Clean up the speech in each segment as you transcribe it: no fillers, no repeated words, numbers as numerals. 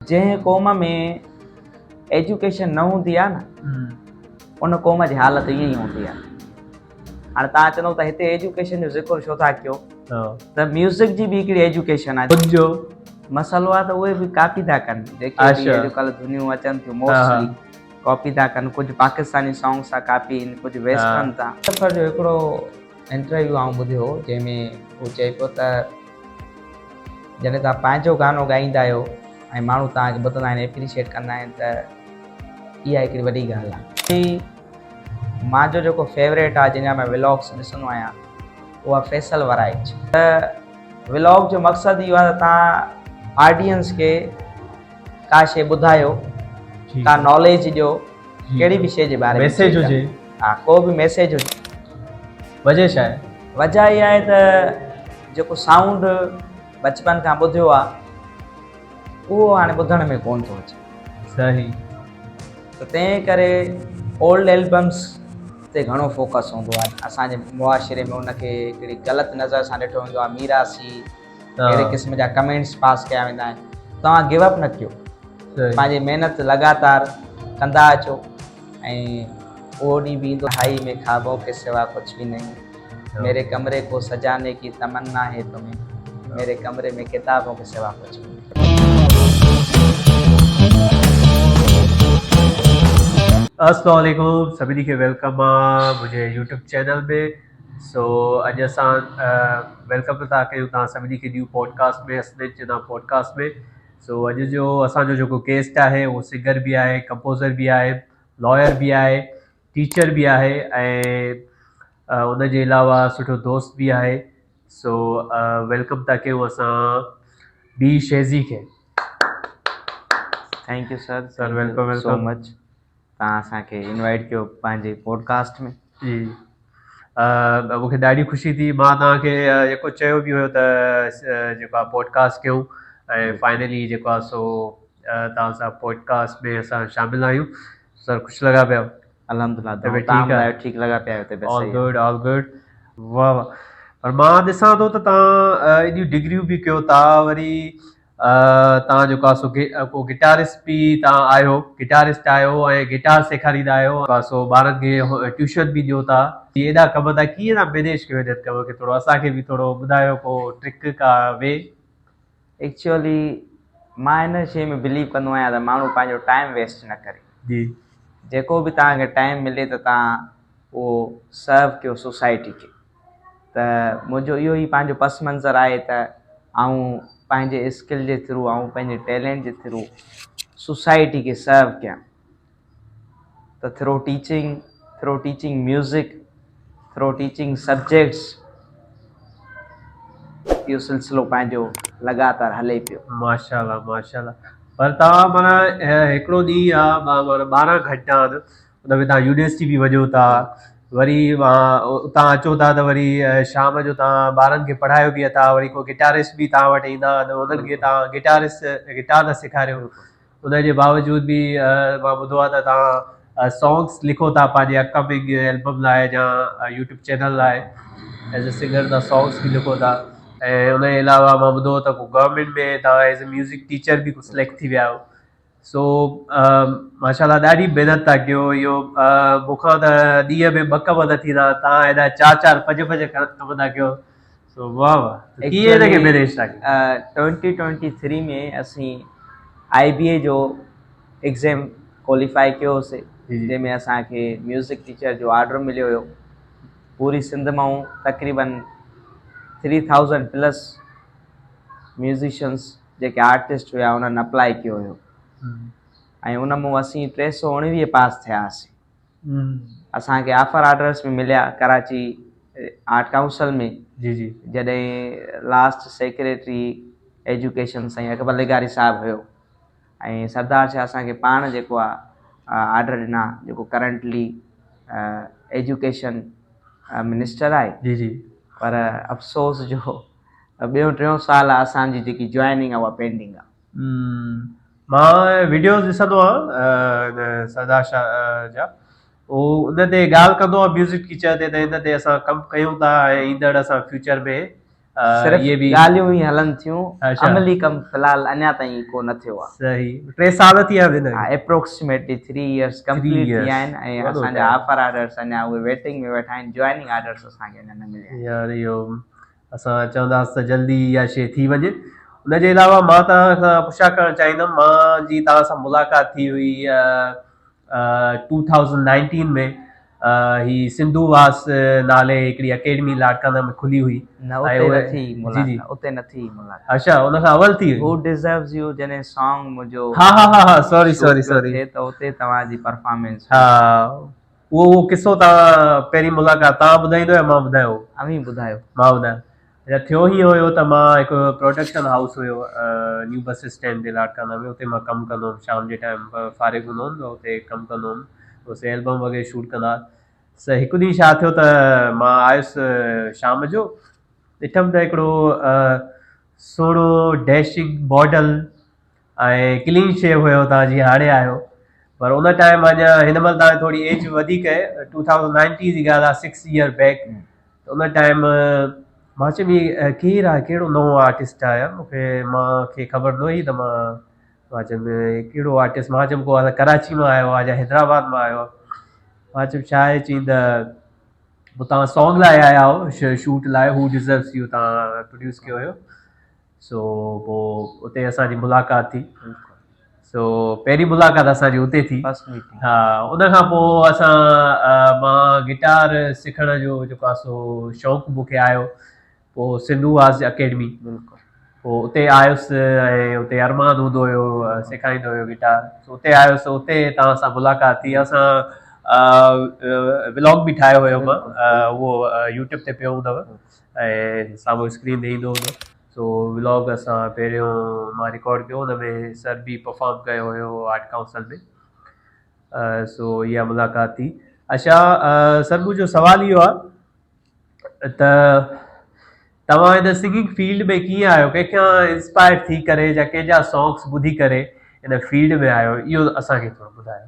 جنهن قوم ۾ ايجوڪيشن نه هوندي آهي نه ان قوم جي حالت ائين ئي هوندي آهي. هاڻي توهان چوندو ته هتي ايجوڪيشن جو ذڪر ڇو ٿا ڪيو ته ميوزڪ جي به هڪڙي ايجوڪيشن آهي. خود جو مسئلو آهي ته اهي به ڪاپي ٿا ڪن جيڪي به اڄڪلهه ڌنيون اچن ٿيون موسٽلي ڪاپي ٿا ڪن ڪجهه پاڪستاني سانگس ٿا ڪاپي آهن ڪجهه ويسٽرن ٿا. ظفر جو هڪڙو انٽرويو آئون ٻڌيو جنهن ۾ هو چئي پيو ته جڏهن توهان پنهنجو گانو ڳائيندا آهيو ۽ ماڻهو توهان کي ٻڌندا آهن ايپريشيٽ ڪندا آهن ته اها هڪڙي وڏي ڳالهه آهي. مانجو جيڪو فيوريٽ آهي جنهن جا مان ولاگس ڏسندو آهيان اهو آهي فيصل ورائچ. ته ولاگ جو مقصد اهو آهي ته توهان آڊينس کي ڪا شي ٻڌايو ڪا ناليج ڏيو ڪهڙي به شي جي باري ۾ ميسيج هجي ها ڪو به ميسيج هجي. وجه ڇا آهي؟ وجه اها آهي ته جيڪو سائونڊ بچپن کان ٻڌيو آهي اهو هاڻي ٻڌڻ ۾ ڪونه ٿو اچي. صحيح. ته تنهن ڪري اولڊ البمس تي گهڻو فوڪس هوندو آهي. اسان جي معاشري ۾ ان کي هڪڙي غلط نظر سان ڏٺو ويندو آهي ميراثي اهڙي قسم جا ڪمينٽس پاس ڪيا ويندا آهن. توهان گيو اپ نه ڪيو. پنهنجي محنت لڳاتار ڪندا اچو ۽ اهو ڏينهن به ايندو. هائي ۾ خوابون ڪي سوا ڪجهه به نهين ميري ڪمري ڪو سجاني ڪي تمنا هي تمهين ميري ڪمري ۾ ڪتابون ڪي سوا ڪجهه به نهين. السلام عليڪم سڀني کي welcome آ منهنجي يوٽيوب چينل ۾ سو اڄ اسان welcome ٿا ڪيون توهان سڀني کي نيو پوڊڪاسٽ ۾ اسنيچ چنا پوڊڪاسٽ ۾ سو اڄ جو اسان جو جيڪو گيسٽ آهي اهو سنگر به آهي ڪمپوزر به آهي لائر به آهي ٽيچر به آهي ۽ ان جي علاوه سٺو دوست به آهي سو welcome ٿا ڪيون اسان بي شيزي کي. Thank you sir. Sir welcome so welcome. Much توهان اسان کي انوائٽ ڪيو پنهنجي پوڊڪاسٽ ۾. جي مون کي ڏاڍي خوشي ٿي مان توهان کي جيڪو چيو به هيو ته جيڪو آهي پوڊڪاسٽ ڪيون ۽ فائنلي جيڪو آهي سو توهان سان پوڊڪاسٽ ۾ اسان شامل آهيون سر خوش لڳا پيا آهيو؟ الحمدلله طبيعت ٺيڪ آهي ٺيڪ لڳا پيا آهيو طبيعت آل گڊ آل گڊ واه واه پر مان ڏسان ٿو ته توهان ايڏيون ڊگريون به ڪيو ٿا وري توهان جيڪو آهي سو ڪو گٽارسٽ به توهان آهيو گٽارسٽ آهيو ۽ گٽار سيکاريندا آهيو سو ٻارن کي ٽيوشن به ڏيو ٿا ايڏا ڪم ٿا ڪيئن ٿا مينيج ڪيو انهن ڪم کي ٿورو اسان کي به ٿورو ٻڌايو ڪو ٽرڪ ڪا وي. ايڪچوئلي مان ان شيء ۾ بليو ڪندو آهيان ته ماڻهو پنهنجو ٽائيم ويسٽ نه ڪري. جي. جيڪو به توهان کي ٽائيم ملي ته توهان اهو سرو ڪيو سوسائٽي کي ته منهنجو اهو ئي پنهنجو پس منظر آهي ته آئون پنهنجي اسڪل جي ٿرو آئون پنهنجي ٽيلنٽ جي ٿرو سوسائٽي کي سرو ڪيان ته through teaching through teaching music through teaching subjects اهو سلسلو پنهنجو لڳاتار هلي پيو. ماشاءالله ماشاءالله پر توهان معنيٰ هڪڙو ڏينهن آ معنيٰ 12 گهنٽا آهن ان ۾ توهان يونيورسٽي به وڃو ٿا وري اتان اچو ٿا ته وري شام جو توهان ٻارن کي پڙهايو به اٿا وري ڪو گٽارسٽ به توهان وٽ ايندا آهن انهن کي توهان گٽارسٽ گٽار ٿا سيکاريو ان جي باوجود به مان ٻڌو آهي ته توهان سانگس لکو ٿا پنهنجي اپ ڪمنگ البم لاء يا يوٽيوب چينل لاء ايز اي سنگر توهان سانگس به لکو ٿا ۽ ان جي علاوه مان ٻڌو ته ڪو گورنمينٽ ۾ توهان ايز اي ميوزڪ ٽيچر به سليڪٽ ٿي ويا آهيو سو ماشاء الله ڏاڍي محنت ٿا ڪيو اهو مون کان ته ڏينهن ۾ ٻه ڪم نه ٿيندا توهان ايڏا چار چار پنج پنج ڪم ٿا ڪيو سو واه واه ڪيئن هن کي مينيج ٿا ڪيو. 2023 ۾ اسين آئي بي اي جو ايگزام ڪواليفائي ڪيو هوسي جنهن ۾ اسان کي ميوزڪ ٽيچر جو آرڊر مليو هيو پوري سنڌ مان تقريبن 3000 پلس ميوزيشنس جيڪي آرٽسٽ هيا انهن اپلائي ڪيو هيو ۽ ان مون اسين 319 پاس ٿيا هئاسين اسان کي آفر آرڊرس به مليا ڪراچي آرٽ ڪائونسل ۾ جي جي جڏهن لاسٽ سيڪريٽري ايجوڪيشن سائين اڪبر لغاري صاحب هيو ۽ سردار شاهه اسان کي پاڻ جيڪو آ آرڊر ڏنا جيڪو ڪرنٽلي ايجوڪيشن منسٽر آهي جي جي پر افسوس جو ٻيو ٽيون سال آ اسان جي جيڪي جوائننگ آ اها پينڊنگ آ. مان وڊيوز ڏسندو آهيان هن سردار شاهه جا هو ان تي ڳالهه ڪندو آهي ميوزڪ ٽيچر تي ته ان تي اسان ڪم ڪيون ٿا ۽ ايندڙ اسان فيوچر ۾ صرف ڳالهيون ئي هلن ٿيون عملي ڪم في الحال اڃا تائين ڪو نه ٿيو آهي. صحيح 3 سال ٿي ويا آهن. ها اپروڪسيميٽلي 3 ايئرس ڪمپليٽ ٿي ويا آهن ۽ اسان جا آفر آرڊرس اڃا اهي ويٽنگ ۾ ويٺا آهن جوائننگ آرڊرس اسان کي اڃا نه مليا آهن. يار اهو اسان چونداسين ته جلدي اها شيء ٿي وڃي. ان جي علاوه مان توهان کان پڇا ڪرڻ چاهيندم مان جي توهان سان ملاقات ٿي هئي 2019 ۾ هي سنڌو واس نالي هڪڙي اڪيڊمي لاڙڪاڻي ۾ کلي هئي. نه اتي نه ٿي ملاقات اتي نه ٿي ملاقات. اڇا ان کان اول ٿي هئي. هو ڊزروز يو جڏهن سانگ منهنجو ها ها ها ها سوري سوري سوري ٿئي ته اتي توهان جي پرفارمنس ها اهو قصو توهان پهرين ملاقات توهان ٻڌائيندو يا مان ٻڌايو؟ اوهين ٻڌايو. مان ٻڌايان. اڇا ٿيو هيئن هيو ته مان هڪ پروڊڪشن هائوس هيو نيو بس اسٽينڊ تي لاڙڪاڻا ۾ اتي مان ڪم ڪندو هوم شام جي ٽائيم فارغ هوندو هوم ته اتي ڪم ڪندو هوم اتي البم وغيره شوٽ ڪندا هئاسين هڪ ڏينهن ڇا ٿيو ته مان آيس شام جو ڏٺم ته هڪڙو سهڻو ڊيشنگ ماڊل ۽ ڪلين شيو هيو تان جيئن هاڻي آهيو پر ان ٽائيم اڃا هن مهل تان ٿوري ايج وڌيڪ آهي ٽو ٿائوزنڊ نائنٽي جي ڳالهه آهي سڪس ايئر بيڪ ته ان ٽائيم مان چيم هي ڪير آهي ڪهڙو نئون آرٽسٽ آهي يار مونکي مانکي خبر نه هئي ته مان مان چيم ڪهڙو آرٽسٽ مان چيم ڪو ڪراچي مان آيو آهي يا حيدرآباد مان آيو آهي مان چيم ڇا آهي چئين ته پوء تان سانگ لاء آيا آهيو شوٽ لاء هو ڊزروس يو تان پروڊيوس ڪيو هيو سو پوء اتي اسان جي ملاقات ٿي. سو پهرين ملاقات اسان جي اتي ٿي. ها ان کان پوء اسان مان گٽار سکڻ جو جيڪو آهي سو شوق مون کي آيو پوء سنڌو آرٽس اڪيڊمي پوء اتي آيس ۽ اتي ارمان هوندو هيو سيکاريندو هيو گٽار سو اتي آيس اتي توهان سان ملاقات ٿي اسان ولاگ به ٺاهيو هيو مان اهو يوٽيوب تي پيو هوندو ۽ سامهون اسڪرين تي ايندو هوندو سو ولاگ اسان پهريون مان رڪارڊ ڪيو ان ۾ سر به پرفارم ڪيو هيو آرٽ ڪائونسل ۾ سو اها ملاقات ٿي اچھا سر منهنجو سوال اهو آهي ته توهان هن سنگنگ فيلڊ ۾ ڪيئن آيو ڪنهن کان انسپائر ٿي ڪري يا ڪنهن جا سانگس ٻڌي ڪري هن فيلڊ ۾ آيو اهو اسان کي ٿورو ٻڌايو.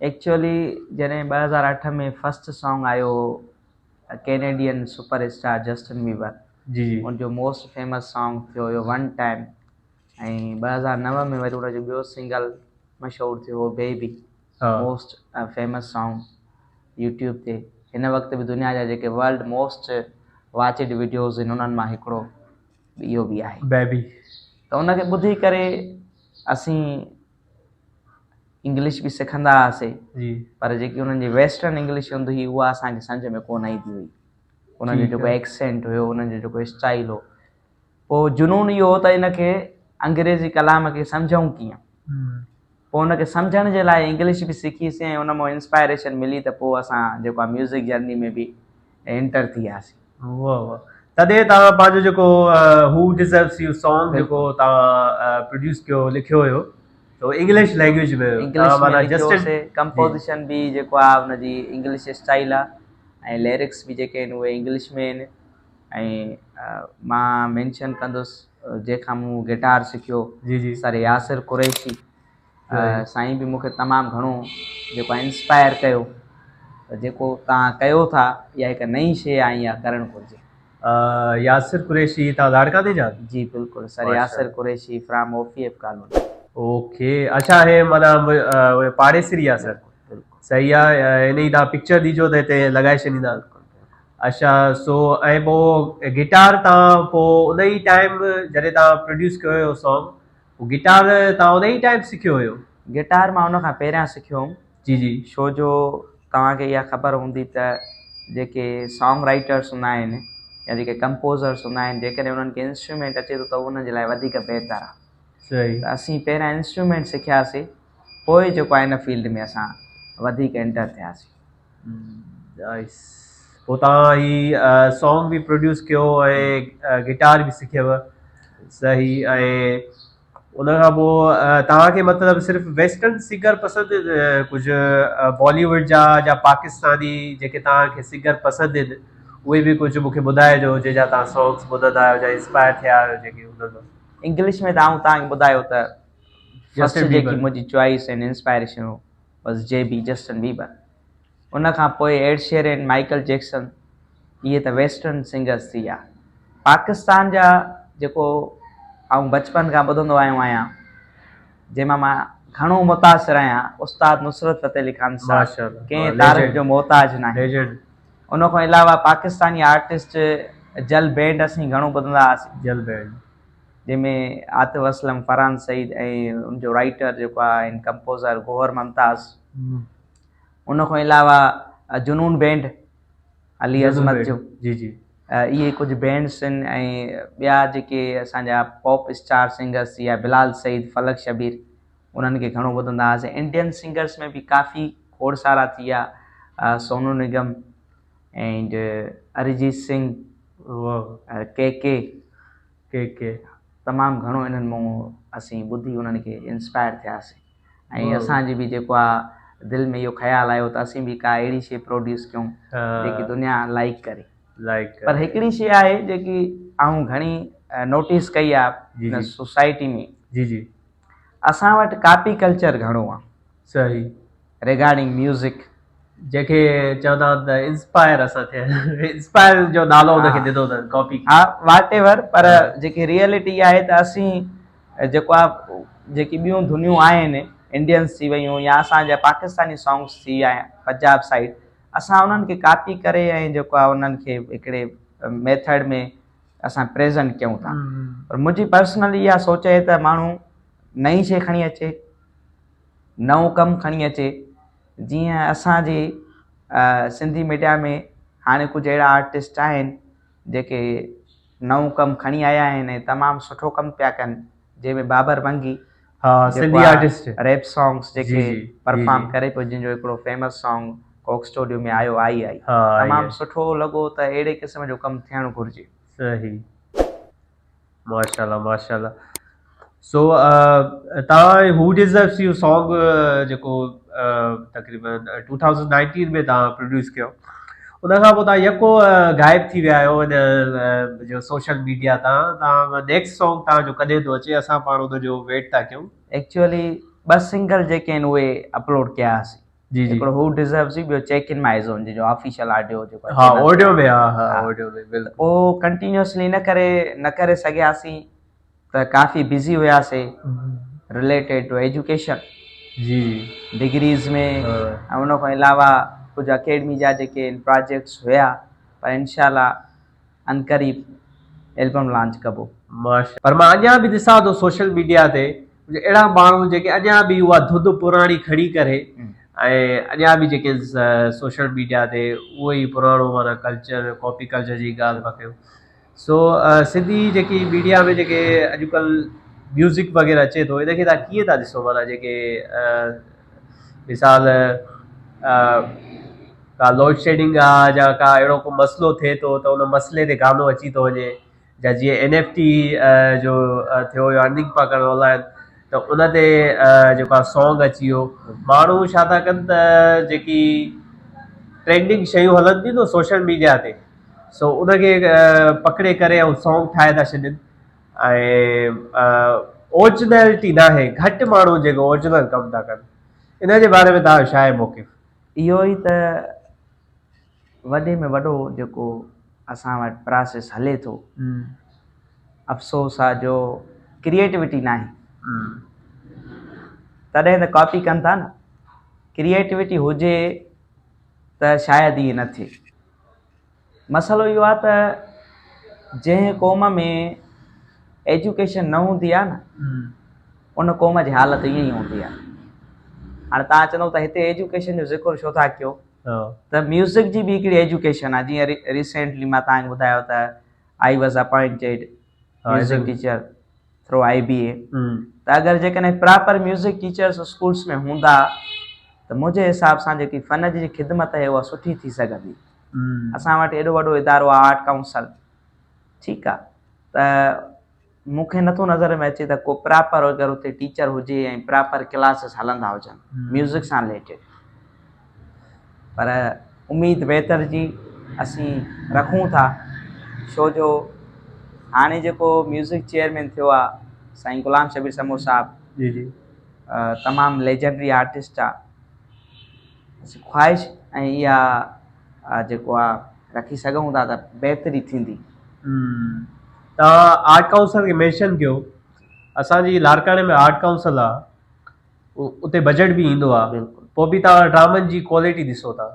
ايڪچوئلي جڏهن 2008 ۾ فرسٽ سانگ آيو هو Canadian super star Justin Bieber جي جي ان جو موسٽ فيمس سانگ ٿيو هيو ون ٽائيم ۽ 2009 ۾ وري ان جو ٻيو سنگل مشهور ٿيو هو بيبي ها موسٽ فيمس سانگ يوٽيوب تي هن وقت به دنيا جا جيڪي ورلڊ موسٽ واچڊ وڊيوز آهن انهن مان هڪڙو اهو به آهي بيبي ته ان کي ٻڌي ڪري اسين انگلش به سکندا هئاسي جي پر جيڪي انهن جي ويسٽرن انگلش هوندي هئي اها اسان کي سمجهه ۾ ڪونه ايندي هئي انهن جو جيڪو ايڪسينٽ هيو انهن جو جيڪو اسٽائل هو پوء جنون اهو هو ته ان کي انگريزي ڪلام کي سمجهون ڪيئن پوء ان کي سمجهڻ جي لاء انگلش به سکيسين ۽ ان مان انسپائريشن ملي ته پوء اسان جيڪو آهي ميوزڪ جرني ۾ به انٽر ٿي وياسين. واه واه تڏهن توهان پنهنجو جيڪو هو ڊزروس يو سانگ جيڪو توهان پروڊيوس ڪيو لکيو هيو ته انگلش لينگويج ۾ هيو انگلش ۾ لکيو هو ڪمپوزيشن به جيڪو آهي ان جي انگلش اسٽائل آهي ۽ ليرڪس به جيڪي آهن اهي انگلش ۾ آهن ۽ مان مينشن ڪندس جنهن کان مون گٽار سکيو جي جي سر ياسر قريشي سائين به مون کي تمام گهڻو جيڪو آهي انسپائر ڪيو ته جيڪو توهان ڪيو ٿا اها هڪ نئين شيء آهي اها ڪرڻ گهرجي. ياسر قريشي توهان لاڙڪاڻي جا؟ جي بلڪل sir Yasir Qureshi from O P F colony. Okay اڇا هي معنيٰ پاڙيسري آ سر. بلڪل. صحيح آ ان جي توهان پڪچر ڏجو ته هتي لڳائي ڇڏيندا. اڇا سو ۽ پوء گٽار توهان پوء ان ئي ٽائيم جڏهن توهان پروڊيوس ڪيو هيو سانگ پوء گٽار توهان ان ئي ٽائيم سکيو هيو؟ گٽار مان ان کان پهريان سکيو هوم. جي جي. ڇو جو توهان کي اها خبر هوندي ته جيڪي سانگ رائيٽرس هوندا آهن يا جيڪي ڪمپوزرس هوندا آهن جيڪڏهن انهن کي انسٽرومينٽ اچي ٿو ته انهن جي لاء وڌيڪ بهتر آهي. صحيح. ته اسين پهريان انسٽرومينٽ سکياسي پوء جيڪو آهي ان فيلڊ ۾ اسان وڌيڪ انٽر ٿياسي. نائس پوء توهان هي سانگ به پروڊيوس ڪيو ۽ گٽار به سکيو صحيح ۽ ان کان پوء توهان کي مطلب صرف ويسٽرن سنگر پسند ڪجهه بالي ووڊ جا يا پاڪستاني جيڪي توهان کي سنگر پسند آهن اهي به ڪجهه مون کي ٻڌائجو جنهن جا توهان سانگس ٻڌندا آهيو يا انسپائر ٿيا آهيو جيڪي انهن مان. انگلش ۾ ته آئون توهان کي ٻڌايو ته فرسٽ جيڪي منهنجي چوائس ۽ انسپائريشن هو بس جي بي جسٽن بيبر ان کان پوء ايڊ شيرين مائيڪل جيڪسن اهي ته ويسٽرن سنگرس ٿي ويا. پاڪستان جا جيڪو آئون بچپن کان ٻڌندو آيو آهيان جنهن مان مان گهڻو متاثر آهيان استاد نصرت فتح علي خان صاحب ڪنهن تعارف جو محتاج ناهي. ان کان علاوه پاڪستاني آرٽسٽ جل بينڊ اسين گهڻو ٻڌندا هئاسين. جل بينڊ جنهن ۾ عاطف اسلم، فرحان سعيد ۽ ان جو رائيٽر جيڪو آهي ۽ ڪمپوزر گوهر ممتاز. ان کان علاوه جنون بينڊ علي عظمت جو. جي جي. اهي ڪجهه بينڊس آهن ۽ ٻيا جيڪي اسان جا پاپ اسٽار سنگرس ٿي ويا بلال سعيد، فلڪ شبير انهن کي گهڻو ٻڌندا هئاسين. انڊين سنگرس ۾ به ڪافي کوڙ سارا ٿي ويا سونو نگم اينڊ اريجيت سنگهه، ڪي ڪي، ڪي ڪي تمام گهڻو انهن مون اسين ٻڌي انهن کي انسپائر ٿياسين ۽ اسان جي به جيڪو آ دل ۾ اهو خيال آيو ته اسين به ڪا اهڙي شي پروڊيوس ڪيون جيڪي دنيا لائيڪ ڪري. لائيڪ پر هڪڙي شي آهي جيڪي آئون گهڻي نوٽيس ڪئي آ سوسائٽي ۾. جي جي. اسان وٽ ڪاپي ڪلچر گهڻو آ. صحيح. Regarding music. جنهن کي چوندا آهن ته انسپائر اسان ٿيا انسپائر جو نالو ان کي ڏنو اٿن ڪاپي ها واٽ ايور پر جيڪي ريئلٽي آهي ته اسين جيڪو آ جيڪي ٻيون ڌنيون آهن انڊينس ٿي ويون يا اسان جا پاڪستاني سانگس ٿي ويا پنجاب سائيڊ اسان انهن کي ڪاپي ڪري ۽ جيڪو آ انهن کي هڪڙي ميٿڊ ۾ اسان پريزنٽ ڪيون ٿا پر منهنجي پرسنلي اها سوچ آهي ته ماڻهو نئين شي کڻي اچي نئون ڪم کڻي اچي جيئن اسان جي سنڌي ميڊيا ۾ هاڻي ڪجهه اهڙا آرٽسٽ آهن جيڪي نئون ڪم کڻي آيا آهن ۽ تمام سٺو ڪم پيا ڪن جنهن ۾ بابر منگي ها سنڌي آرٽسٽ ريپ سانگس جيڪي پرفارم ڪري پيو جنهن جو هڪڙو فيمس سانگ ڪوڪ اسٽوڊيو ۾ آيو آئي آئي تمام سٺو لڳو ته اهڙي قسم جو ڪم ٿيڻ گهرجي. صحيح ماشاءالله ماشاءالله سو تان هو ڊيزرفس you song جيڪو تقريبن 2019 ۾ تان پروڊيوس ڪيو ان کان پوء تان يڪو غائب ٿي ويا آهيو ان جو سوشل ميڊيا تان تان نيڪسٽ سانگ تان جو ڪڏهن ٿو اچي اسان پاڻ ان جو ويٽ ٿا ڪيون. ايڪچوئلي ٻه سنگل جيڪي آهن اهي اپلوڊ ڪيا هئاسين. جي جي هڪڙو هو ڊزروز هي ٻيو چيڪ ان مائي زون جنهن جو آفيشل آڊيو جيڪو ها آڊيو ۾ ها ها آڊيو ۾ بلڪل پوء ڪنٽينيوسلي ان ڪري نه ڪري سگهياسين ته ڪافي بزي هياسي رليٽيڊ ٽو ايجوڪيشن جي جي ڊگريز ۾ ۽ ان کان علاوه ڪجهه اڪيڊمي جا جيڪي پراجيڪٽس هيا پر انشاء الله عنقريب البم لانچ ڪبو. ماشاء پر مان اڃا به ڏسان ٿو سوشل ميڊيا تي ڪجهه اهڙا ماڻهو جيڪي اڃا به اها ڌن پراڻي کڻي ڪري ۽ اڃا به جيڪي سوشل ميڊيا تي اهو ئي پراڻو معنيٰ ڪلچر ڪاپي ڪلچر جي ڳالهه پيا ڪيون سو سنڌي جيڪي ميڊيا ۾ جيڪي اڄڪلهه ميوزڪ وغيره اچي ٿو ان کي تان ڪيئن ٿا ڏسو معنيٰ جيڪي مثال ڪا لوڊ شيڊنگ آ يا ڪا اهڙو ڪو مسئلو ٿئي ٿو ته ان مسئلي تي گانو اچي ٿو وڃي يا جيئن اين ايف ٽي جو ٿيو يا ارننگ پيا ڪن آنلائن ته ان تي جيڪو آ سانگ اچي ويو ماڻهو ڇا ٿا ڪن ته جيڪي ٽرينڊنگ شيون هلن ٿيون نه سوشل ميڊيا تي سو ان کي پڪڙي ڪري ۽ سانگ ٺاهي ٿا ڇڏن ۽ اورجنلٽي ناهي گهٽ ماڻهو جيڪو اورجنل ڪم ٿا ڪن ان جي باري ۾ توهان جو ڇا آهي موقف؟ اهو ئي ته وڏي ۾ وڏو جيڪو اسان وٽ پراسيس هلي ٿو افسوس آ جو ڪريئيٽوٽي ناهي تڏهن ته ڪاپي ڪن ٿا نه ڪريئيٽوٽي هجي ته شايد ائين نه ٿئي مسئلو اهو آ ته جنهن قوم ۾ ايجوڪيشن نه هوندي آ نه ان قوم جي حالت ائين ئي هوندي آ. هاڻي توهان چوندو ته هتي ايجوڪيشن جو ذڪر ڇو ٿا ڪيو ته ميوزڪ جي به هڪڙي ايجوڪيشن آ جيئن ريسينٽلي مان توهان کي ٻڌايو ته I was appointed music teacher through I B A ته اگر جيڪڏهن پراپر ميوزڪ ٽيچرس اسڪولس ۾ هوندا ته منهنجي حساب سان جيڪي فن جي خدمت آهي اها سٺي ٿي سگهندي. اسان وٽ ايڏو وڏو ادارو آهي آرٽ ڪائونسل ٺيڪ آهي ته مون کي نٿو نظر ۾ اچي ته ڪو پراپر اگر اتي ٽيچر هجي ۽ پراپر ڪلاسز هلندا هجن ميوزڪ سان رليٽيڊ پر اميد بهتر جي اسين رکون ٿا ڇو جو هاڻي جيڪو ميوزڪ چيئرمين ٿيو آ سائين غلام شبير سمون صاحب جي جي تمام ليجنڊري آرٽسٽ آ اسين خواهش ۽ اها جيڪو آ رکي سگهون ٿا ته بهتري ٿيندي. توهان آرٽ ڪائونسل کي مينشن ڪيو اسان جي لاڙڪاڻي ۾ آرٽ ڪائونسل آ اتي بجيٽ به ايندو آ پوء به توهان ڊرامن جي ڪوالٽي ڏسو ٿا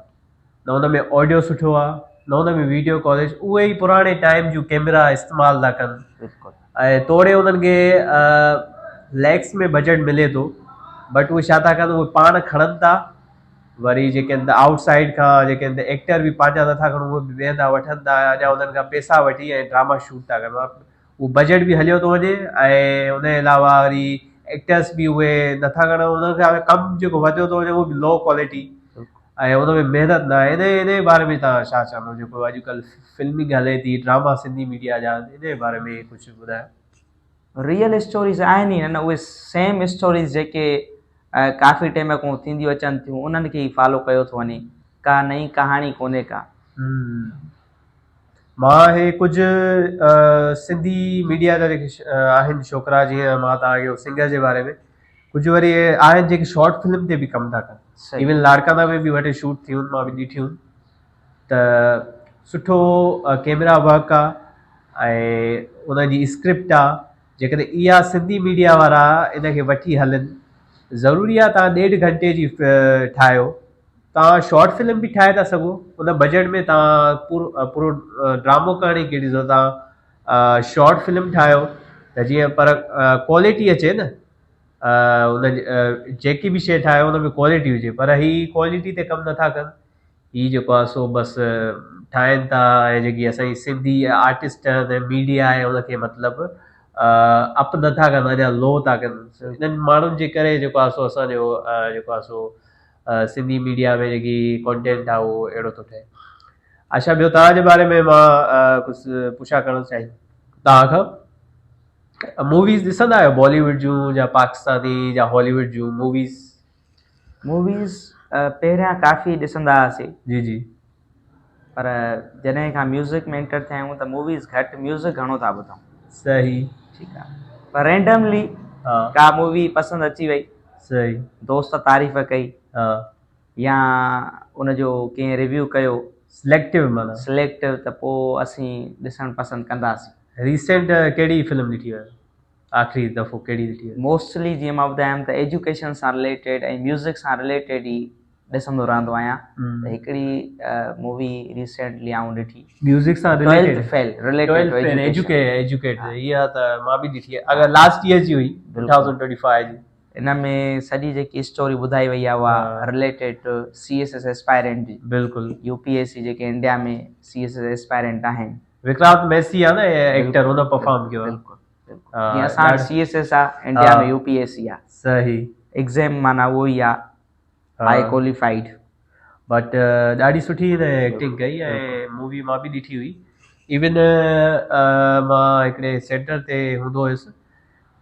نه ان ۾ آڊيو سٺو آ نه ان ۾ ويڊيو ڪوالٽي اهي ئي پراڻي ٽائيم جون ڪيمرا استعمال ٿا ڪن ۽ توڙي انهن کي ليڪس ۾ بجيٽ ملي ٿو بٽ اهي ڇا ٿا ڪن اهي پاڻ کڻن ٿا وري جيڪي آهن ته آئوٽ سائيڊ کان جيڪي آهن ته ايڪٽر به پنهنجا نٿا کڻون اهي به ٻين تان وٺن ٿا اڃا انهن کان پئسا وٺي ۽ ڊراما شوٽ ٿا ڪن اهو بجيٽ به هليو ٿو وڃي ۽ ان جي علاوه وري ايڪٽرس به اهي نٿا کڻن انهن کان ڪم جيڪو وڌيو ٿو وڃي اهو به لو ڪوالٽي ۽ ان ۾ محنت نه آهي ان ان جي باري ۾ توهان ڇا چوندو جيڪو اڄڪلهه فلمنگ هلي ٿي ڊراما سنڌي ميڊيا جا ان جي باري ۾ ڪجهه ٻڌايو. ريئل اسٽوريز آهن ئي نه نه اهي سيم اسٽوريز جيڪي ڪافي ٽيم کان ٿينديون اچن ٿيون انهن کي ئي فالو ڪيو ٿو وڃي ڪا نئين ڪهاڻي ڪونهي ڪا. مان هي ڪجهه سنڌي ميڊيا جا جيڪي آهن ڇوڪرا جيئن مان توهان کي سنگر جي باري ۾ ڪجهه وري آهن جيڪي شارٽ فلم تي به ڪم ٿا ڪن ايون لاڙڪانا ۾ به وٽ شوٽ ٿيون مان به ڏٺيون ته سٺو ڪيمرا ورڪ آ ۽ ان جي اسڪرپٽ آ جيڪڏهن اها سنڌي ميڊيا وارا ان کي وٺي هلن ضروري آ تان ڏيڍ گهنٽي جي ٺاهيو تان شارٽ فلم به ٺاهي ٿا سگهو ان بجيٽ ۾ تان پورو پورو ڊرامو ڪرڻ جي ڪهڙي ضرورت آ شارٽ فلم ٺاهيو ته جيئن پر ڪوالٽي اچي نه ان جيڪي به شي ٺاهيو ان ۾ ڪوالٽي هجي پر هي ڪوالٽي تي ڪم نٿا ڪن هي جيڪو آهي سو بس ٺاهين ٿا ۽ جيڪي اسان جي سنڌي آرٽسٽ آهن ۽ ميڊيا آهي ان کي مطلب اپ نٿا ڪن اڃا لو ٿا ڪن انهن ماڻهن جي ڪري جيڪو آهي سو اسان جو جيڪو آهي سو سنڌي ميڊيا ۾ جيڪي ڪانٽينٽ آهي اهو اهڙو ٿو ٺهي اچھا ٻيو توهان جي باري ۾ مان ڪجهه پڇا ڪرڻ چاهيندم توهان کان موويز ڏسندا آهيو بالي ووڊ جون يا پاڪستاني يا هالي ووڊ جون موويز موويز پهريان ڪافي ڏسندا هئاسين جي جي پر جڏهن کان ميوزڪ ۾ انٽر ٿيا آهيون ته موويز گهٽ ميوزڪ گهڻو ٿا ٻڌون صحيح ٺيڪ آ پر رينڊملي ها ڪا مووي پسند اچي وئي صحيح دوست تعريف ڪئي ها يا ان جو ڪنهن ريويو ڪيو سليڪٽو معنيٰ سليڪٽو ته پوء اسين ڏسڻ پسند ڪنداسين ريسينٽ ڪهڙي فلم ڏٺي هيو آخري دفعو ڪهڙي ڏٺي هئي؟ موسٽلي جيئن مان ٻڌايم ته ايجوڪيشن سان رليٽيڊ ۽ ميوزڪ سان رليٽيڊ ئي ڏسندو رهندو آهيان ته هڪڙي مووي ريسينٽلي آئون ڏٺي ميوزڪ سان related 12th fail related to education educate اها ته مان به ڏٺي آهي اگر لاسٽ ايئر جي هئي 2025 جي ان ۾ سڄي جيڪي اسٽوري ٻڌائي وئي آهي اها related to C S S aspirant جي بلڪل يو پي ايس سي جيڪي انڊيا ۾ سي ايس ايس اسپائرنٽ آهن وڪرانت ميسي آهي نه ايڪٽر ان پرفارم ڪيو آهي بلڪل جيئن اسان وٽ سي ايس ايس آ India ۾ U P S C آ صحيح ايگزام معنيٰ اهو ئي آ هائي ڪواليفائيڊ بٽ ڏاڍي سٺي هن ايڪٽنگ ڪئي ۽ مووي مان به ڏٺي هئي ايون مان هڪڙي سينٽر تي هوندو هيس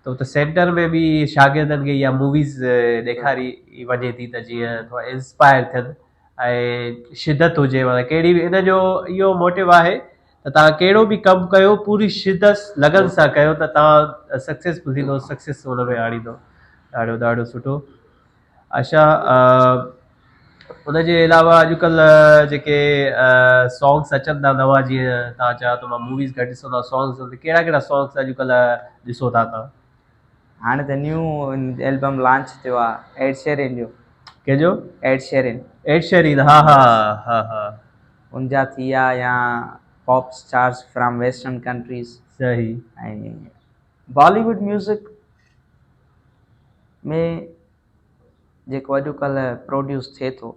ته اتي سينٽر ۾ به شاگردن کي اها موويز ڏيکاري وڃي ٿي ته جيئن ٿورا انسپائر ٿين ۽ شدت هجي معنيٰ ڪهڙي به ان جو اهو موٽو آهي ته توهان ڪهڙو به ڪم ڪيو پوري شدت لگن سان ڪيو ته توهان سڪسيسفل ٿيندو سڪسيس ان ۾ آڻيندو ڏاڍو ڏاڍو سٺو اچھا ان جي علاوه اڄڪلهه جيڪي سانگس اچن ٿا نوان جيئن توهان چيو ته مان موويز گهٽ ڏسندو آهيان سانگس ڪهڙا ڪهڙا سانگس اڄڪلهه ڏسو ٿا توهان هاڻي ته نيو البم لانچ ٿيو آ ايڊ شيرين جو. ڪنهن جو؟ ايڊ شيرين. ايڊ شيرين ها ها ها ها. ان جا ٿي ويا يا pop stars from western countries. صحيح. ۽ بالي ووڊ ميوزڪ ۾ جيڪو اڄڪلهه پروڊيوس ٿئي ٿو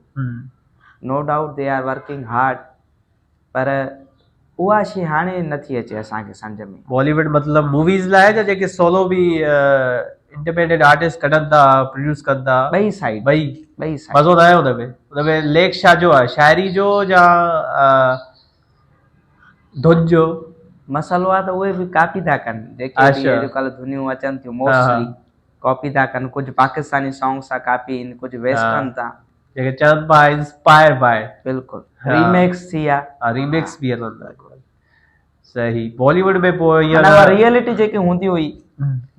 no doubt they are working hard پر اها شي هاڻي نه ٿي اچي اسان کي سمجهه ۾. بالي ووڊ مطلب موويز لاء يا جيڪي سولو به انڊيپينڊنٽ آرٽسٽ ڪڍن ٿا پروڊيوس ڪن ٿا. ٻئي سائيڊ. ٻئي. ٻئي سائيڊ. مزو ناهي ان ۾ ان ۾ ليک ڇا جو آهي شاعري جو يا ڌن جو. مسئلو آهي ته اهي به ڪاپي ٿا ڪن جيڪي به اڄڪلهه ڌنيون اچن ٿيون موسٽلي ڪاپي ٿا ڪن ڪجهه پاڪستاني سانگس ٿا ڪاپي ان ڪجهه ويسٽرن ٿا. جيڪي چون پيا انسپائر باء. بلڪل ريمڪس ٿي ويا. ها ريمڪس به هلن ٿا صحيح بالي ووڊ ۾ پوء ائين معنيٰ اها ريئلٽي جيڪي هوندي هئي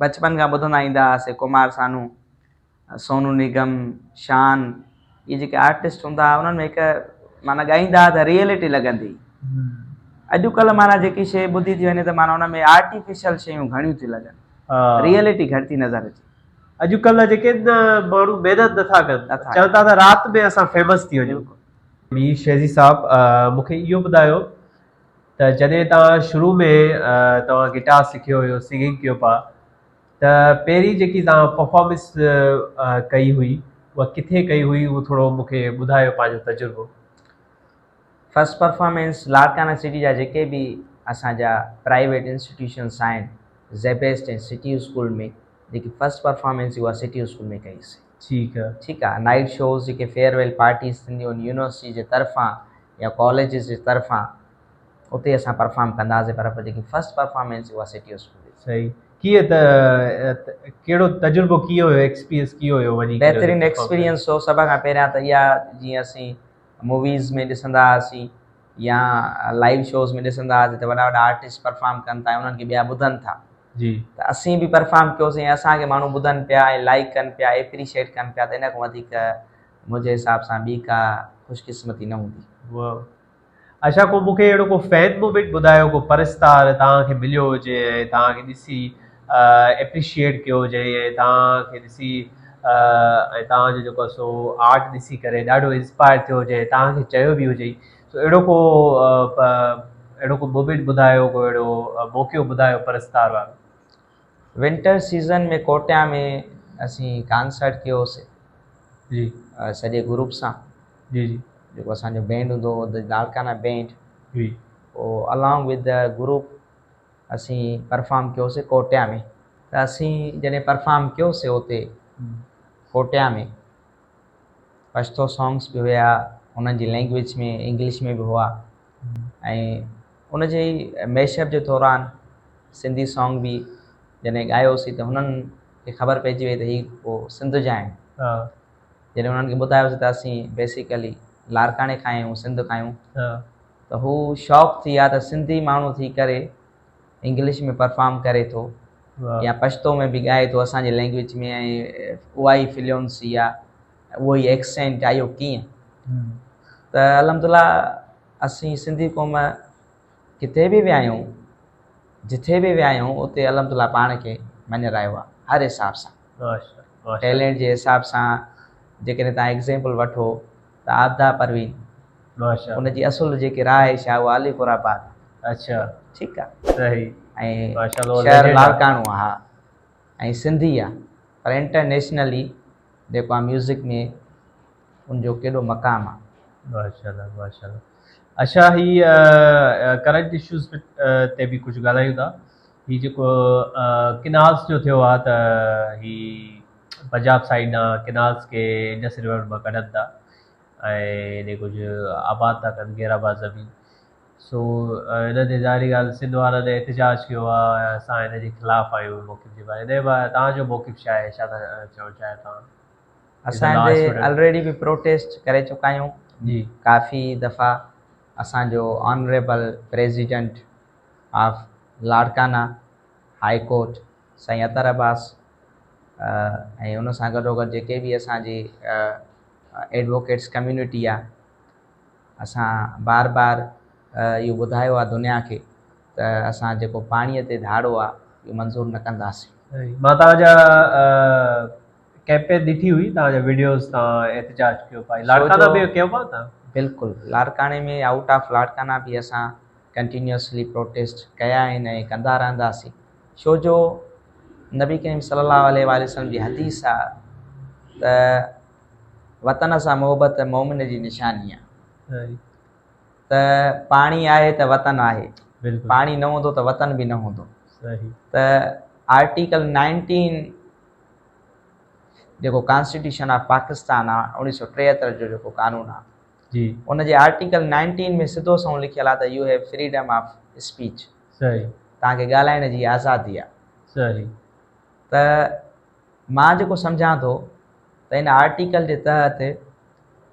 بچپن کان ٻڌندا ايندا هئاسي ڪمار سانو سونو نگم شان اهي جيڪي آرٽسٽ هوندا هئا انهن ۾ هڪ معنيٰ ڳائيندا هئا ته ريئلٽي لڳندي هئي. اڄڪلهه معنيٰ جيڪي شيء ٻڌي ٿي وڃي ته معنيٰ ان ۾ آرٽيفيشل شيون گهڻيون ٿيون لڳن، ريئلٽي گهٽ ٿي نظر اچي. اڄڪلهه جيڪي آهن نه ماڻهو محنت نٿا ڪن، چون ٿا ته رات ۾ اسان فيمس ٿي وڃون. مير شهزي صاحب مون کي اهو ٻڌايو ته جڏهن توهان شروع ۾ توهان گٽار سکيو هيو سنگنگ ڪيو پيا ته پهرين جيڪي توهان پرفارمنس ڪئي هئي اها ڪٿي ڪئي هئي اهو ٿورو مون کي ٻڌايو پنهنجو تجربو. فرسٽ پرفارمنس لاڙڪاڻا سٽي جا جيڪي به اسان جا پرائيويٽ انسٽيٽيوشنس آهن زيبيسٽ ۽ سٽي اسڪول ۾ جيڪي فرسٽ پرفارمنس اها سٽي اسڪول ۾ ڪئي سي. ٺيڪ آ. ٺيڪ آ نائيٽ شوز جيڪي فيئر ويل پارٽيز ٿينديون آهن يونيورسٽي جي طرفان يا ڪاليجز جي طرفان اتي اسان پرفارم ڪندا هئاسين پر جيڪي فرسٽ پرفارمنس اها سٽي اسڪول جي. صحيح ڪيئن ته ڪهڙو تجربو ڪيئن هيو ايڪسپيرينس ڪيئن هيو وڃي ڪري بهترين ايڪسپيرينس هو سڀ کان پهريان ته اها جيئن اسين موويز ۾ ڏسندا هئاسين يا لائيو شوز ۾ ڏسندا هئاسين ته وڏا وڏا آرٽسٽ پرفارم ڪن ٿا ۽ انهن کي ٻيا ٻڌن ٿا جي ته اسين به پرفارم ڪيوسين ۽ اسان کي ماڻهو ٻڌن پيا ۽ لائيڪ ڪن پيا ايپريشيٽ ڪن پيا ته ان کان وڌيڪ منهنجي حساب سان ٻي ڪا خوشقسمتي نه هوندي. واھ اڇا ڪو مونکي اهڙو ڪو فين مومينٽ ٻڌايو ڪو پرستار توهان کي مليو هجي ۽ توهان کي ڏسي ايپريشيئيٽ ڪيو هجي ۽ توهان کي ڏسي ۽ توهان جو جيڪو سو آرٽ ڏسي ڪري ڏاڍو انسپائر ٿيو هجي ۽ توهان کي چيو به هجي سو اهڙو ڪو اهڙو ڪو مومينٽ ٻڌايو ڪو اهڙو موقعو ٻڌايو پرستار وارو. ونٽر سيزن ۾ ڪوٽيا ۾ اسين ڪانسرٽ ڪيو هوسي جي سڄي گروپ سان جي جي جيڪو اسان جو بينڊ هوندو هو the Larkana band جي پوء الانگ ود the group اسين پرفارم ڪيوسي ڪوٽيا ۾ ته اسين جڏهن پرفارم ڪيوسي اتي ڪوٽيا ۾ پشتو سانگس به هيا انهن جي لينگويج ۾ انگلش ۾ به هئا ۽ ان جي ميش اپ جي دوران سنڌي سانگ به جڏهن ڳايوسي ته هنن کي خبر پئجي وئي ته هي ڪو سنڌ جا آهن جڏهن انهن کي ٻڌايوسي ته اسين بيسيڪلي لاڙڪاڻي کان آهيون سنڌ کان آهيون ته هو شاڪ ٿي ويا ته سنڌي ماڻهو ٿي ڪري انگلش ۾ پرفارم ڪري ٿو يا پشتو ۾ به ڳائي ٿو اسان جي لينگويج ۾ ۽ اها ئي فلوئنسي آ اهو ئي ايڪسينٽ آ اهو ڪيئن ته الحمدلله اسين سنڌي قوم ڪٿي به ويا آهيون جٿي به ويا آهيون اتي الحمدلله پاڻ کي مڃرايو آ هر حساب سان ٽيلنٽ جي حساب سان جيڪڏهن تان ايگزيمپل وٺو ته عابده پروين ان جي اصل جيڪي رهائش آهي اها علي پور آباد اڇا ٺيڪ آ صحيح ۽ شهر لاڙڪاڻو آ ها ۽ سنڌي آ پر انٽرنيشنلي جيڪو آ ميوزڪ ۾ ان جو ڪيڏو مقام آ. ماشاءالله ماشاءالله اڇا هي ڪرنٽ اشوز تي به ڪجهه ڳالهايون ٿا هي جيڪو ڪنالس جو ٿيو آ ته هي پنجاب سائيڊ ڏانهن ڪنالس کي انڊس ريور مان ڪڍن ٿا ۽ هيڏي ڪجهه آباد ٿا ڪن غير آباد زمين سو ان تي ظاهري ڳالهه سنڌ وارن احتجاج ڪيو آهي ۽ اسان ان جي خلاف آهيون موقف جي باري ۾ توهان جو موقف ڇا آهي ڇا ٿا چوڻ چاهيو توهان؟ اسان هتي الريڊي به پروٽيسٽ ڪري چڪا آهيون جي ڪافي دفعا اسان جو honourable president of Larkana high court سائين اطهر عباس ۽ ان سان گڏوگڏ جيڪي به اسان جي ايڊووڪيٽس ڪميونٽي آ اسان بار بار اهو ٻڌايو آ دنيا کي ته اسان جيڪو پاڻي تي ڌاڙو آ اهو منظور نه ڪنداسين. مان توهان جا ڪيمپين ڏٺي هئي توهان جا وڊيوز توهان احتجاج ڪيو پيا لاڙڪاڻا ۾ ڪيو پيا توهان؟ بلڪل لاڙڪاڻي ۾ آئوٽ آف لاڙڪاڻا به اسان ڪنٽينيوسلي پروٽيسٽ ڪيا آهن ۽ ڪندا رهنداسين ڇو جو نبي ڪريم صلي الله عليه واٰله وسلم جي حديث آ ته وطن سان محبت مومن جي نشاني آ ته پاڻي آهي ته وطن آهي پاڻي نه هوندو ته وطن به نه هوندو ته آرٽيڪل نائنٽين جيڪو ڪانسٽيٽيوشن آف پاڪستان آ 1973 جو جيڪو قانون آ جي ان جي آرٽيڪل نائنٽين ۾ سڌو سنئون لکيل آ ته you have freedom of speech صحيح توهان کي ڳالهائڻ جي آزادي آ صحيح ته مان جيڪو سمجهان ٿو ته ان آرٽيڪل جي تحت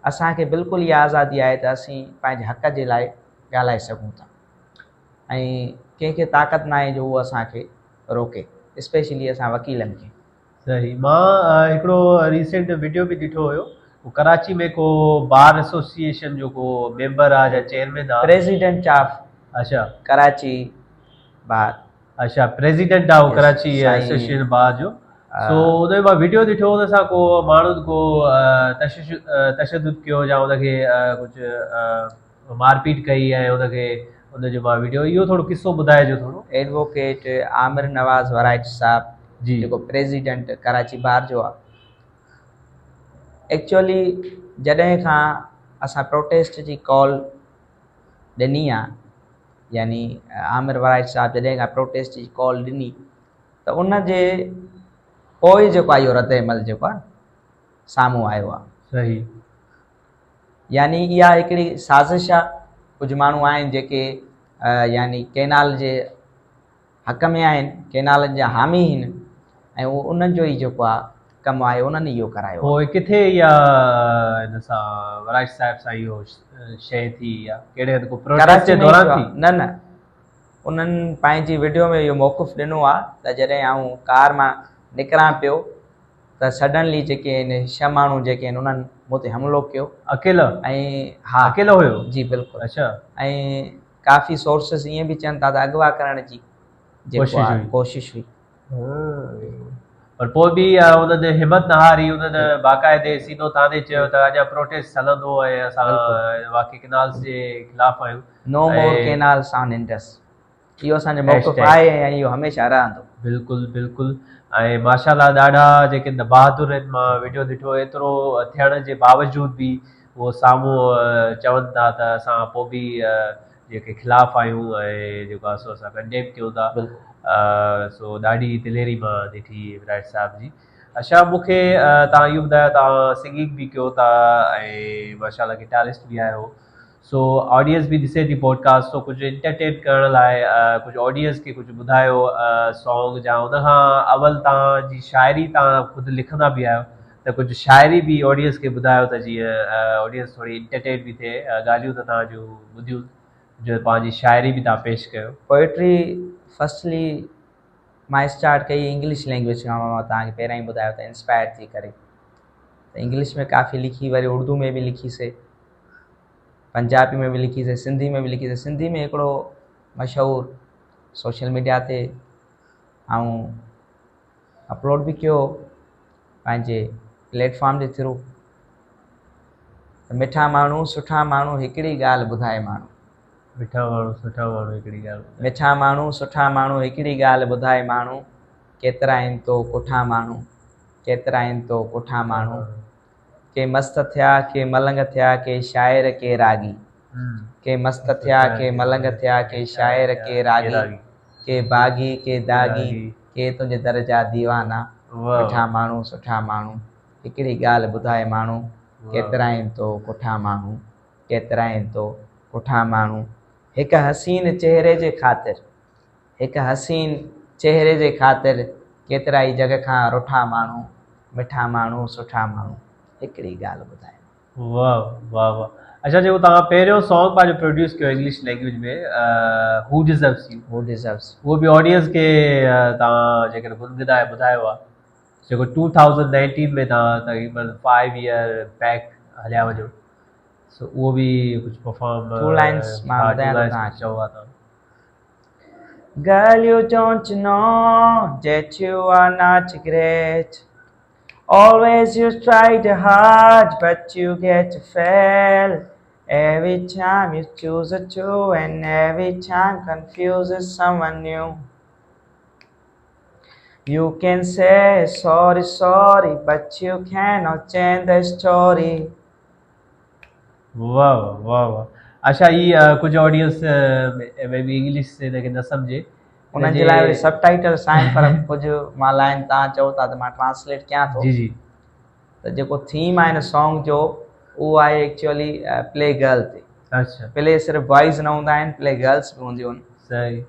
اسان کي بلڪل اها آزادي آهي ته اسين پنهنجي حق جي لاء ڳالهائي سگهون ٿا ۽ ڪنهن کي طاقت ناهي جو هو اسان کي روڪي اسپيشلي اسان وڪيلن کي. صحيح مان هڪڙو ريسينٽ وڊيو به ڏٺو هيو ڪراچي ۾ ڪو بار ايسوسيئيشن جو ڪو ميمبر آ يا چيئرمين آ پريزيڊنٽ آف اڇا ڪراچي بار. اڇا پريزيڊنٽ آ هو ڪراچي ايسوسيئيشن بار جو. سو ان جو مان وڊيو ڏٺو ان سان ڪو ماڻهن ڪو تشدد ڪيو يا ان کي ڪجهه مارپيٽ ڪئي ۽ ان کي ان جو مان وڊيو اهو ٿورو قصو ٻڌائجو ٿورو. ايڊووڪيٽ عامر نواز ورائچ صاحب جيڪو پريزيڊنٽ ڪراچي بار جو آ ايڪچوئلي جڏهن کان اسان پروٽيسٽ جي ڪال ڏني آ يعني عامر ورائچ صاحب جڏهن کان پروٽيسٽ جي ڪال ڏني ته ان جي پوء جيڪو آهي اهو رد عمل جيڪو آهي سامهون آيو آهي. صحيح. يعني اها هڪڙي سازش آهي ڪجهه ماڻهو آهن جيڪي يعني ڪينال جي حق ۾ آهن ڪينالن جا حامي آهن ۽ اهو انهن جو ئي جيڪو آهي ڪم آهي انهن ئي اهو ڪرايو آهي. پوء ڪٿي اها هن سان ورائچ صاحب سان اهو شيء ٿي يا ڪهڙي هنڌ ڪو پروٽيسٽ جي دوران ٿي؟ نه نه انهن پنهنجي وڊيو ۾ اهو موقف ڏنو آهي ته جڏهن آئون ڪار مان نڪران پيو ته سڊنلي جيڪي آهن ڇهه ماڻهو جيڪي آهن انهن مون تي حملو ڪيو. اڪيلا؟ ۽ ها. اڪيلو هيو؟ جي بلڪل. اڇا. ۽ ڪافي سورسز ائين به چون ٿا ته اغوا ڪرڻ جي جيڪو آهي ڪوشش هئي. پر پوء به انهن همت نه هاري انهن باقاعدي سينو تاني چيو ته اڃا پروٽيسٽ هلندو ۽ اسان واقعي ڪينالز جي خلاف آهيون. نو مور ڪينالز آن انڊس اهو اسان جو موقف آهي ۽ اهو هميشه رهندو. بلڪل بلڪل ۽ ماشاءالله ڏاڍا جيڪي بهادر آهن مان وڊيو ڏٺو ايترو ٿيڻ جي باوجود به اهو سامهون چون ٿا ته اسان پوء به جيڪي خلاف آهيون ۽ جيڪو آهي سو اسان ڪنڊيم ڪيون ٿا سو ڏاڍي دليري مان ڏٺي ورائٽ صاحب جي. اڇا مون کي توهان اهو ٻڌايو توهان سنگنگ به ڪيو ٿا ۽ ماشاءالله گٽارسٽ به آهيو سو آڊينس به ڏسي ٿي پوڊڪاسٽ سو ڪجهه انٽرٽين ڪرڻ لاء ڪجهه آڊينس کي ڪجهه ٻڌايو سانگ جا ان کان اول توهان جي شاعري توهان خود لکندا به آهيو ته ڪجهه شاعري به آڊينس کي ٻڌايو ته جيئن آڊينس ٿوري انٽرٽين به ٿئي ڳالهيون ته توهان جون ٻڌيون جو پنهنجي شاعري به توهان پيش ڪيو. پوئٽري فرسٽلي مان اسٽارٽ ڪئي انگلش لينگويج کان مان توهان کي پهريان ئي ٻڌايو ته انسپائر ٿي ڪري ته انگلش ۾ ڪافي لکي وري اردو ۾ به لکي سي پنجابي ۾ به لکي سي سنڌي ۾ به لکي سي سنڌي ۾ هڪڙو مشهور سوشل ميڊيا تي آئون اپلوڊ به ڪيو پنهنجي پليٽ فارم جي ٿرو مٺا ماڻهو سٺا ماڻهو هڪڙي ڳالهه ٻڌائي ماڻهو مٺا ماڻهو سٺا ماڻهو هڪڙي ڳالهه ٻڌائي مٺا ماڻهو سٺا ماڻهو هڪڙي ڳالهه ٻڌائي ماڻهو ڪيترا آهن تو ڪٺا ماڻهو ڪيترا آهن تو ڪٺا ماڻهو ڪي مست ٿيا ڪي ملنگ ٿيا ڪي شاعر ڪي راڳي ڪي مست ٿيا ڪي ملنگ ٿيا ڪي شاعر ڪي راڳي ڪي باغي ڪي داغي ڪي تنهنجي در جا ديوانا مٺا ماڻهو سٺا ماڻهو هڪڙي ڳالهه ٻڌائي ماڻهو ڪيترائين تو ڪٺا ماڻهو ڪيترائين تو ڪٺا ماڻهو هڪ حسين چهري جي خاطر هڪ حسين چهري جي خاطر ڪيترائي جڳ کان رٺا ماڻهو، مٺا ماڻهو، سٺا ماڻهو، هڪڙي ڳالهه ٻڌايو. واھ واھ واھ اڇا جيڪو توهان پهريون سانگ پنهنجو پروڊيوس ڪيو انگلش لينگويج ۾ هو ڊزروز يو هو ڊزروز اهو به آڊينس کي توهان جيڪڏهن گنگنائي ٻڌايو آ جيڪو 2019 ۾ توهان تقريبن 5 ايئر بيڪ هليا وڃو سو اهو به ڪجهه پرفارم ٽو لائنس مان ٻڌايان ٿو توهان کي چئو ها توهان Girl you don't know that you are not great Always you tried hard but you get fail Every time you choose a two and every time confuses someone new You can say sorry sorry but you cannot change the story واه واه واه واه اڇا هي ڪجهه audience مي بي English هن کي نه سمجهي انهن جي لاء وري سب ٽائيٽلس آهن پر ڪجهه مان لائن تان چئو ٿا ته مان ٽرانسليٽ ڪيان ٿو جي جي ته جيڪو ٿيم آهي هن سانگ جو اهو آهي ايڪچوئلي پلي گرل تي اڇا پلي صرف بوائز نه هوندا آهن پلي گرلس به هونديون آهن صحيح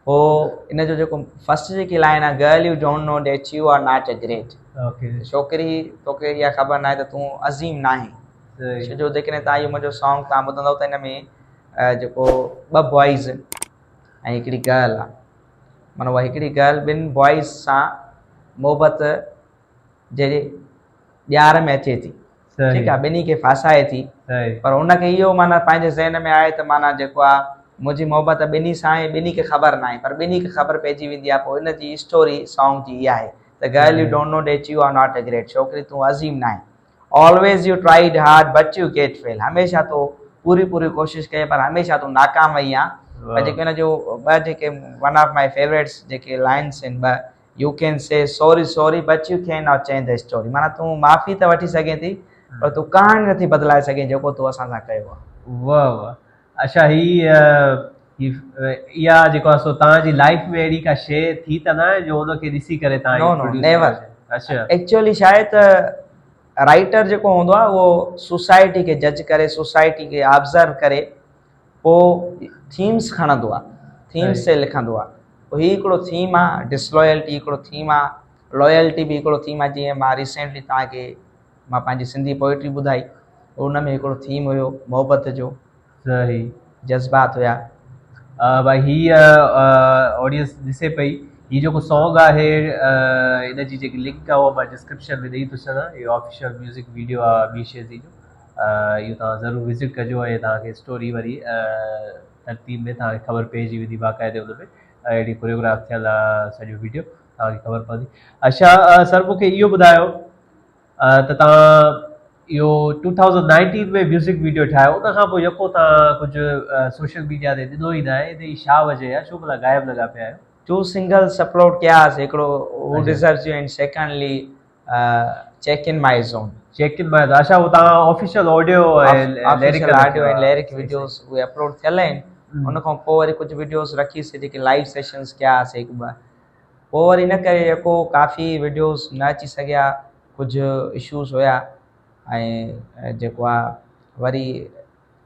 پوء ان جو جيڪو فرسٽ جيڪي لائن آهي girl you don't know that you are not a great okay ڇوڪري توکي اها خبر ناهي ته تون عظيم ناهين ڇو جو جيڪڏهن تان اهو منهنجو سانگ تان ٻڌندو ته ان ۾ جيڪو ٻه بوائز ۽ هڪڙي گرل آهي معنيٰ اها هڪڙي گرل ٻن بوائز سان محبت جي ڄار ۾ اچي ٿي ٺيڪ آهي ٻنهي کي ڦاسائي ٿي پر ان کي اهو معنيٰ پنهنجي ذهن ۾ آهي ته معنيٰ جيڪو آهي منهنجي محبت ٻنهي سان آهي ٻنهي کي خبر ناهي پر ٻنهي کي خبر پئجي ويندي آهي پوء ان جي اسٽوري سانگ جي اها آهي ته girl you don't know that you are not a great ڇوڪري تون عظيم ناهين always you tried hard but you get fail هميشه تو پوري پوري ڪوشش ڪئي پر هميشه تون ناڪام وئي آن پر جيڪي ان جو ٻه جيڪي ون آف my favourites جيڪي لائنس آهن ٻه you can say sorry sorry but you can not change the story معنيٰ تون معافي ته وٺي سگهين ٿي پر تون ڪهاڻي نٿي بدلائي سگهين جيڪو تو اسان سان ڪيو آهي. واه واه اڇا هي هي اها جيڪو آهي سو توهان جي لائيف ۾ اهڙي ڪا شيء ٿي ته ناهي جو ان کي ڏسي ڪري توهان نو نو نيور اڇا ايڪچوئلي ڇا آهي ته رائيٽر جيڪو هوندو آهي اهو سوسائٽي کي جج ڪري سوسائٽي کي آبزرو ڪري پوء ٿيمس کڻندو آهي ٿيمس تي لکندو آهي پوء هي هڪڙو ٿيم آهي ڊسلوئلٽي هڪڙو ٿيم آهي لوئلٽي به هڪڙو ٿيم آهي جيئن مان ريسينٽلي توهان کي مان پنهنجي سنڌي پوئٽري ٻڌائي ان ۾ هڪڙو ٿيم هيو محبت جو صحيح جذبات هيا. ڀائي هي آڊينس ڏسي پئي هي جيڪو سانگ آهي ان جي جيڪي لنڪ آهي اها مان ڊسڪرپشن ۾ ڏئي ٿو ڇڏان اهو آفيشل ميوزڪ ويڊيو آهي امير شيزي جو اهو توهان ضرور وزٽ ڪجو ۽ توهان کي اسٽوري وري ترتيب ۾ توهان کي خبر پئجي ويندي باقاعدي ان ۾ اهڙي ڪوريوگراف ٿيل آهي سڄو ويڊيو توهان کي خبر پوندي اڇا سر مون کي اهو ٻڌايو ته توهان اهو two thousand nineteen ۾ music video ٺاهيو ان کان پوء يڪو توهان ڪجهه سوشل ميڊيا تي ڏنو ئي ناهي ان جي ڇا وجه آهي ڇو ڀلا غائب لڳا پيا آهيو. ٽو سنگلز اپلوڊ ڪيا هئاسين هڪڙو هو deserves you and secondly check in my zone. Check in my zone اڇا اهو توهان official audio ۽ official audio ۽ lyric videos اهي اپلوڊ ٿيل آهن ان کان پوء وري ڪجهه وڊيوز رکيسين جيڪي لائيو سيشنز ڪيا هئاسين هڪ ٻه پوء وري ان ڪري يڪو ڪافي وڊيوز نه اچي سگهيا ڪجهه اشوز هيا ۽ جيڪو آ وري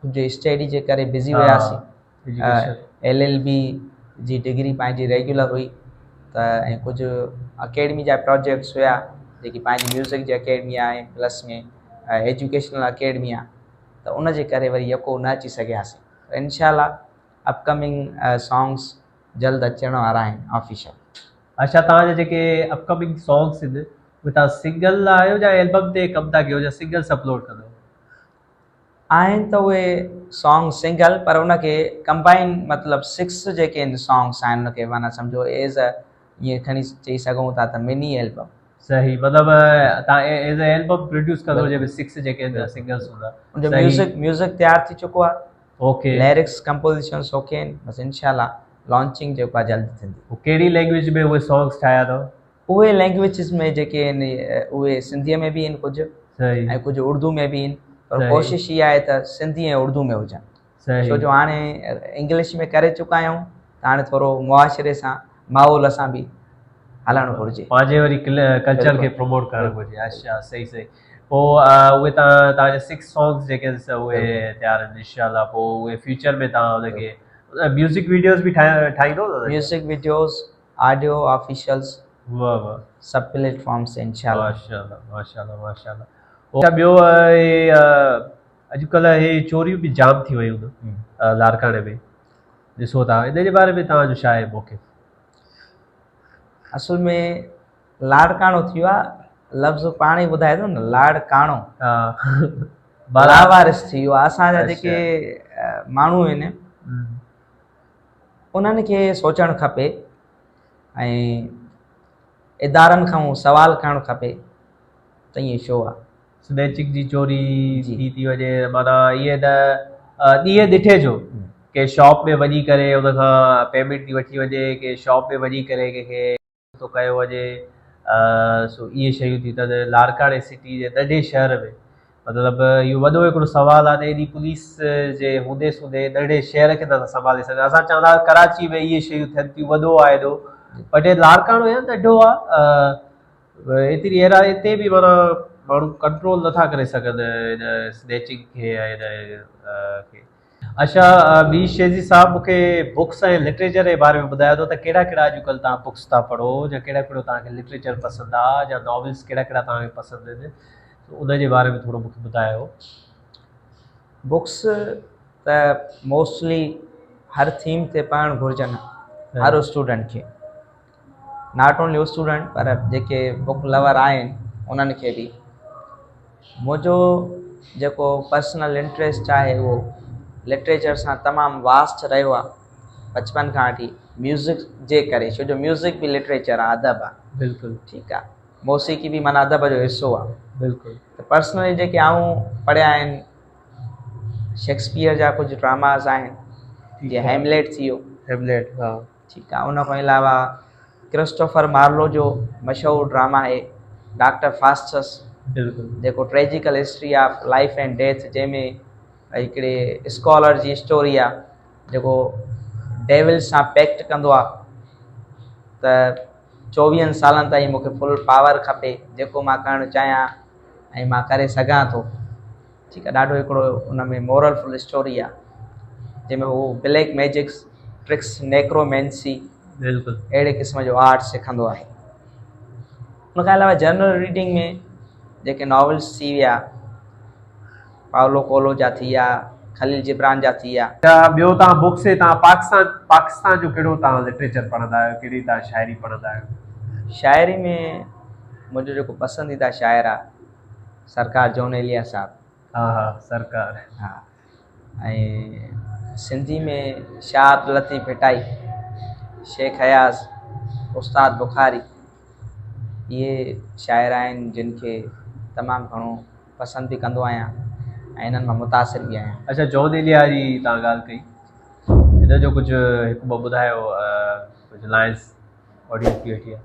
ڪجهه اسٽيڊي جي ڪري بزي هياسين ايل ايل بي جي ڊگري پنهنجي ريگيولر هئي ته ۽ ڪجهه اڪيڊمي جا پروجيڪٽس هيا جيڪي پنهنجي ميوزڪ جي اڪيڊمي آهي پلس ۾ ايجوڪيشنل اڪيڊمي آ ته ان جي ڪري وري يڪو نه اچي سگهياسين انشاء الله اپڪمنگ سانگس جلد اچڻ وارا آهن آفيشل. اڇا توهان جا جيڪي اپ ڪمنگ سانگس آهن اهي توهان سنگل آهيو يا البم تي ڪم ٿا ڪيو يا سنگلس اپلوڊ ڪندو. آهن ته اهي سانگ سنگل پر ان کي ڪمبائن مطلب سڪس جيڪي آهن سانگس آهن ان کي معنيٰ سمجهو ايز ا ائين کڻي چئي سگهون ٿا ته مني البم. صحيح مطلب توهان ايز ا البم پروڊيوس ڪندو جنهن ۾ سڪس جيڪي آهن سنگلس هوندا. ان جو ميوزڪ ميوزڪ تيار ٿي چڪو آهي. اوڪي. ليرڪس ڪمپوزيشنس اوڪي آهن بس انشاء الله لانچنگ جيڪو آهي جلد ٿيندي. پوء ڪهڙي لينگويج ۾ اهي سانگس ٺاهيا اٿو؟ اهي لينگويجز ۾ جيڪي آهن اهي سنڌيء ۾ به آهن ڪجهه ۽ ڪجهه اردو ۾ به آهن پر ڪوشش اها آهي ته سنڌي ۽ اردو ۾ هجن ڇو جو هاڻي انگلش ۾ ڪري چڪا آهيون ته هاڻي ٿورو معاشري سان ماحول سان به هلڻ گهرجي. پنهنجي وري ڪلچر کي پروموٽ ڪرڻ گهرجي. اڇا صحيح صحيح پوء اهي توهان توهان جا سڪس سانگس جيڪي آهن سو اهي تيار آهن انشاء الله پوء اهي فيوچر ۾ توهان ان کي ميوزڪ ويڊيوز به ٺاهيندو ميوزڪ ويڊيوز آڊيو آفيشلز واه واه سڀ پليٽ فارمز تي انشاء الله. ماشاء الله ماشاء الله ماشاء الله اڇا ٻيو اهي اڄڪلهه اهي چوريون به جام ٿي ويون لاڙڪاڻي ۾ ڏسو ٿا ان جي باري ۾ توهان جو ڇا آهي موقف؟ اصل ۾ لاڙڪاڻو ٿي ويو آهي لفظ پاڻ ئي ٻڌائي ٿو نه لاڙڪاڻو لاوارث ٿي ويو آهي اسان جا جيڪي ماڻهو آهن انهن کي سوچڻ کپي ۽ ادارن کان سوال ڪرڻ کپي ته ائين ڇو آهي. سنيچنگ جي چوري ٿي ٿي وڃي معنيٰ ائين ته ڏينهن ڏٺي جو ڪنهن شاپ ۾ وڃي ڪري ان کان پيمينٽ ٿي وٺي وڃي ڪنهن شاپ ۾ وڃي ڪري ڪنهن کي ٿو ڪيو وڃي سو اهي شيون ٿيون ٿين لاڙڪاڻي سٽي جي ننڍي شهر ۾ مطلب اهو وڏو هڪڙو سوال آهي ته ايڏي پوليس جي هوندي سوندي ننڍي شهر کي نٿا سنڀالي سگهن اسان چوندا ڪراچي ۾ اهي شيون ٿين ٿيون وڏو آهي ايڏو بٽ لاڙڪاڻو يار ننڍو آهي ايتري ايرا اتي به معنيٰ ماڻهو ڪنٽرول نٿا ڪري سگهن هن سنيچنگ کي ۽ هن کي اڇا مير شيزي صاحب مون کي بڪس ۽ لٽريچر جي باري ۾ ٻڌايو ته ڪهڙا ڪهڙا اڄ ڪلهه توهان بڪس ٿا پڙهو يا ڪهڙا ڪهڙو توهان کي لٽريچر پسند آ يا ناولس ڪهڙا ڪهڙا توهان کي پسند آهن ان جي باري ۾ ٿورو مون کي ٻڌايو. بڪس ته موسٽلي هر ٿيم تي پڙهڻ گهرجن هر اسٽوڊنٽ کي not only student پر جيڪي بڪ لور آهن انهن کي به منهنجو جيڪو پرسنل انٽريسٽ آهي اهو لٽريچر سان تمام واسط رهيو آ بچپن کان وٺي ميوزڪ جي ڪري ڇو جو ميوزڪ به لٽريچر آ ادب آ بلڪل ٺيڪ آ موسيقي به معنيٰ ادب جو حصو آ بلڪل ته پرسنلي جيڪي آئون پڙهيا آهن شيڪسپيئر جا ڪجهه ڊراماز آهن جيئن هيمليٽ ٿي ويو هيمليٽ ها ٺيڪ آ ان کان علاوه ڪرسٽوفر مارلو جو مشهور ڊراما آهي ڊاڪٽر فاسٽس بلڪل جيڪو tragical history of life and death جنهن ۾ هڪڙي اسڪالر جي اسٽوري آ جيڪو ڊيول سان پيڪٽ ڪندو آ ته چوويهن سالن تائين مونکي فل پاور کپي جيڪو مان ڪرڻ چاهيان ۽ مان ڪري سگهان ٿو ٺيڪ آ ڏاڍو هڪڙو ان ۾ مورل فل اسٽوري آ جنهن ۾ هو بليڪ ميجڪس ٽرڪس نيڪرومينسي بلڪل اهڙي قسم جو آرٽ سکندو آهي ان کان علاوه جنرل ريڊنگ ۾ جيڪي ناولس ٿي ويا پاولو ڪولو جا ٿي ويا خليل جبران جا ٿي ويا. ٻيو توهان بڪس توهان پاڪستان پاڪستان جو ڪهڙو توهان لٽريچر پڙهندا آهيو ڪهڙي توهان شاعري پڙهندا آهيو؟ شاعري ۾ منهنجو جيڪو پسنديده شاعر آ سرڪار جون ايليا صاحب. ها ها سرڪار. ها ۽ سنڌي ۾ شاهه عبداللطيف ڀٽائي، شيخ اياز، استاد بخاري اهي شاعر آهن جن کي تمام گهڻو پسند به ڪندو آهيان ۽ انهن مان متاثر به آهيان. اڇا جون ايليا جي توهان ڳالهه ڪئي هن جو ڪجهه هڪ ٻه ٻڌايو ڪجهه لائنس آڊينس به ويٺي آهي.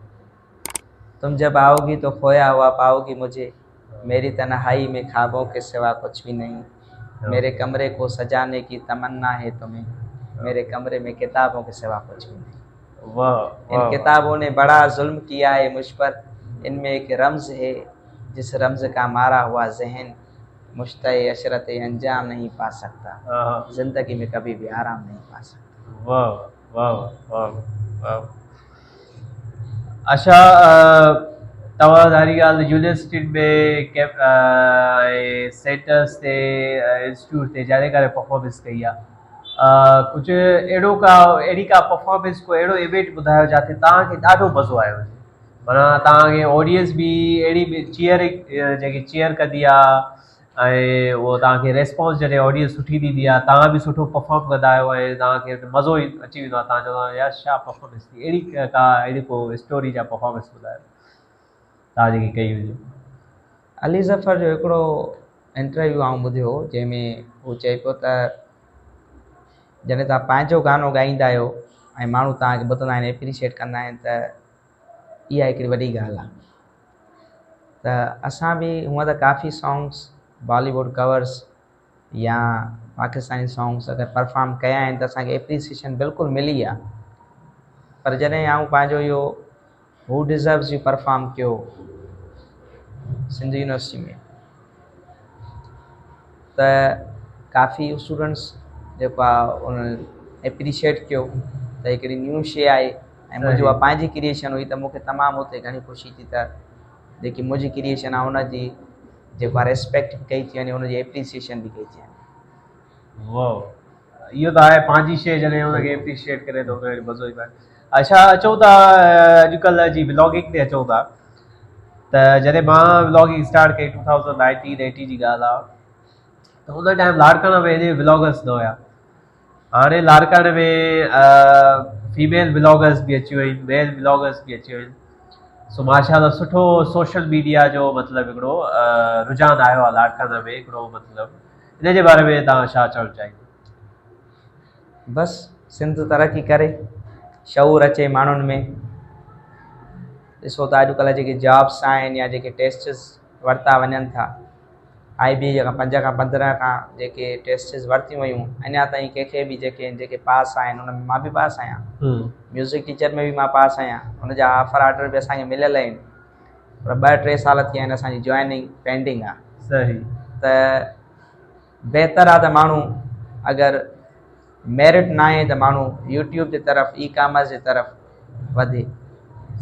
تم جب آئوگي تو کويا هوا پائوگي مجهي ميري تنهائي ۾ خوابون ڪي سوا ڪجهه به نهين ميري ڪمري ڪو سجاني ڪي تمنا هي تمهين ميري ڪمري ۾ ڪتابون ڪي سوا ڪجهه به نهين ان ڪتابون ني بڙا ظلم ڪيا هي مجھ پر ان ۾ ايڪ رمز هي جس رمز ڪا مارا هوا ذهن مشتعي عشرت انجام نهين پا سڪتا زندگي ۾ ڪڀي ڀي آرام نهين پا سڪتا. واه واه واه واه اڇا توهان ظاهري ڳالهه يونيورسٽين ۾ ۽ سينٽرس تي انسٽيٽيوٽ تي جاري ڪاري پرفارمنس ڪئي آهي ڪجهه اهڙو ڪا اهڙي ڪا پرفارمنس ڪو اهڙو ايونٽ ٻڌايو جاتي توهان کي ڏاڍو مزو آيو هجي معنيٰ توهان کي آڊينس به اهڙي چيئر جيڪي چيئر ڪندي آهي ۽ اهو توهان کي ريسپانس جڏهن آڊينس سٺي ڏيندي آهي توهان به سٺو پرفارم ڪندا آهيو ۽ توهان کي مزو ئي اچي ويندو آهي توهان چوندا آهيو يار ڇا پرفارمنس ٿي اهڙي ڪا اهڙي ڪو اسٽوري جا پرفارمنس ٻڌايو توهان جيڪي ڪئي هجي. علي ظفر جو هڪڙو انٽرويو آئون ٻڌيو هو جنهن ۾ هو چئي پيو ته جڏهن توهان پنهنجو گانو ڳائيندا آهيو ۽ ماڻهو توهان کي ٻڌندا آهن ايپريشيٽ ڪندا آهن ته اها هڪڙي وڏي ڳالهه آهي ته اسان به هونئن ته ڪافي سانگس بالي ووڊ ڪورس يا پاڪستاني سانگس اگر پرفارم ڪيا آهن ته اسانکي ايپريسيشن بلڪل ملي آهي پر جڏهن آئون پنهنجو اهو هو ڊزروز يو پرفارم ڪيو سنڌ يونيورسٽي ۾ ته ڪافي اسٽوڊنٽس جيڪو آهي ان ايپريشيٽ ڪيو ته هڪڙي نيو شي آهي ۽ منهنجي اها پنهنجي ڪريئيشن هئي ته مونکي تمام اتي گهڻي خوشي ٿي ته جيڪي منهنجي ڪريئيشن آهي ان جي جيڪو آهي ريسپيڪٽ به ڪئي ٿي وڃي ان جي ايپريسيئيشن به ڪئي ٿي وڃي. واو اهو ته آهي پنهنجي شي جڏهن ان کي ايپريشيئيٽ ڪري ته ان کي مزو ايندو آهي. اڇا اچون ٿا اڄڪلهه جي ولاگنگ تي اچون ٿا ته جڏهن مان ولاگنگ اسٽارٽ ڪئي ٽو ٿائوزنڊ نائنٽين ايٽي جي ڳالهه آهي ته ان ٽائيم لاڙڪاڻا ۾ ايڏي ولاگرس نه هيا هاڻي لاڙڪاڻي ۾ فيميل بلاگرس به اچي ويون آهن ميل بلاگرس به اچي ويون آهن سو ماشاء الله سٺو سوشل ميڊيا جو مطلب هڪڙو رجحان آيو آهي لاڙڪاڻي ۾ هڪڙو مطلب ان جي باري ۾ توهان ڇا چوڻ چاهيندو؟ بس سنڌ ترقي ڪري شعور اچي ماڻهن ۾ ڏسو ته اڄڪلهه جيڪي جابس آهن يا جيڪي ٽيسٽس ورتا وڃن ٿا آء بي اي کان پنج کان 15 کان جيڪي ٽيسٽز ورتيون ويون اڃا تائين ڪنهن کي به جيڪي جيڪي پاس آهن ان ۾ مان به پاس آهيان ميوزڪ ٽيچر ۾ به مان پاس آهيان ان جا آفر آرڊر به اسان کي مليل آهن پر ٻه ٽي سال ٿي ويا آهن اسان جي جوائننگ پينڊنگ آهي صحيح ته بهتر آهي ته ماڻهو اگر ميرٽ نه آهي ته ماڻهو يوٽيوب جي طرف اي ڪامرس جي طرف وڌي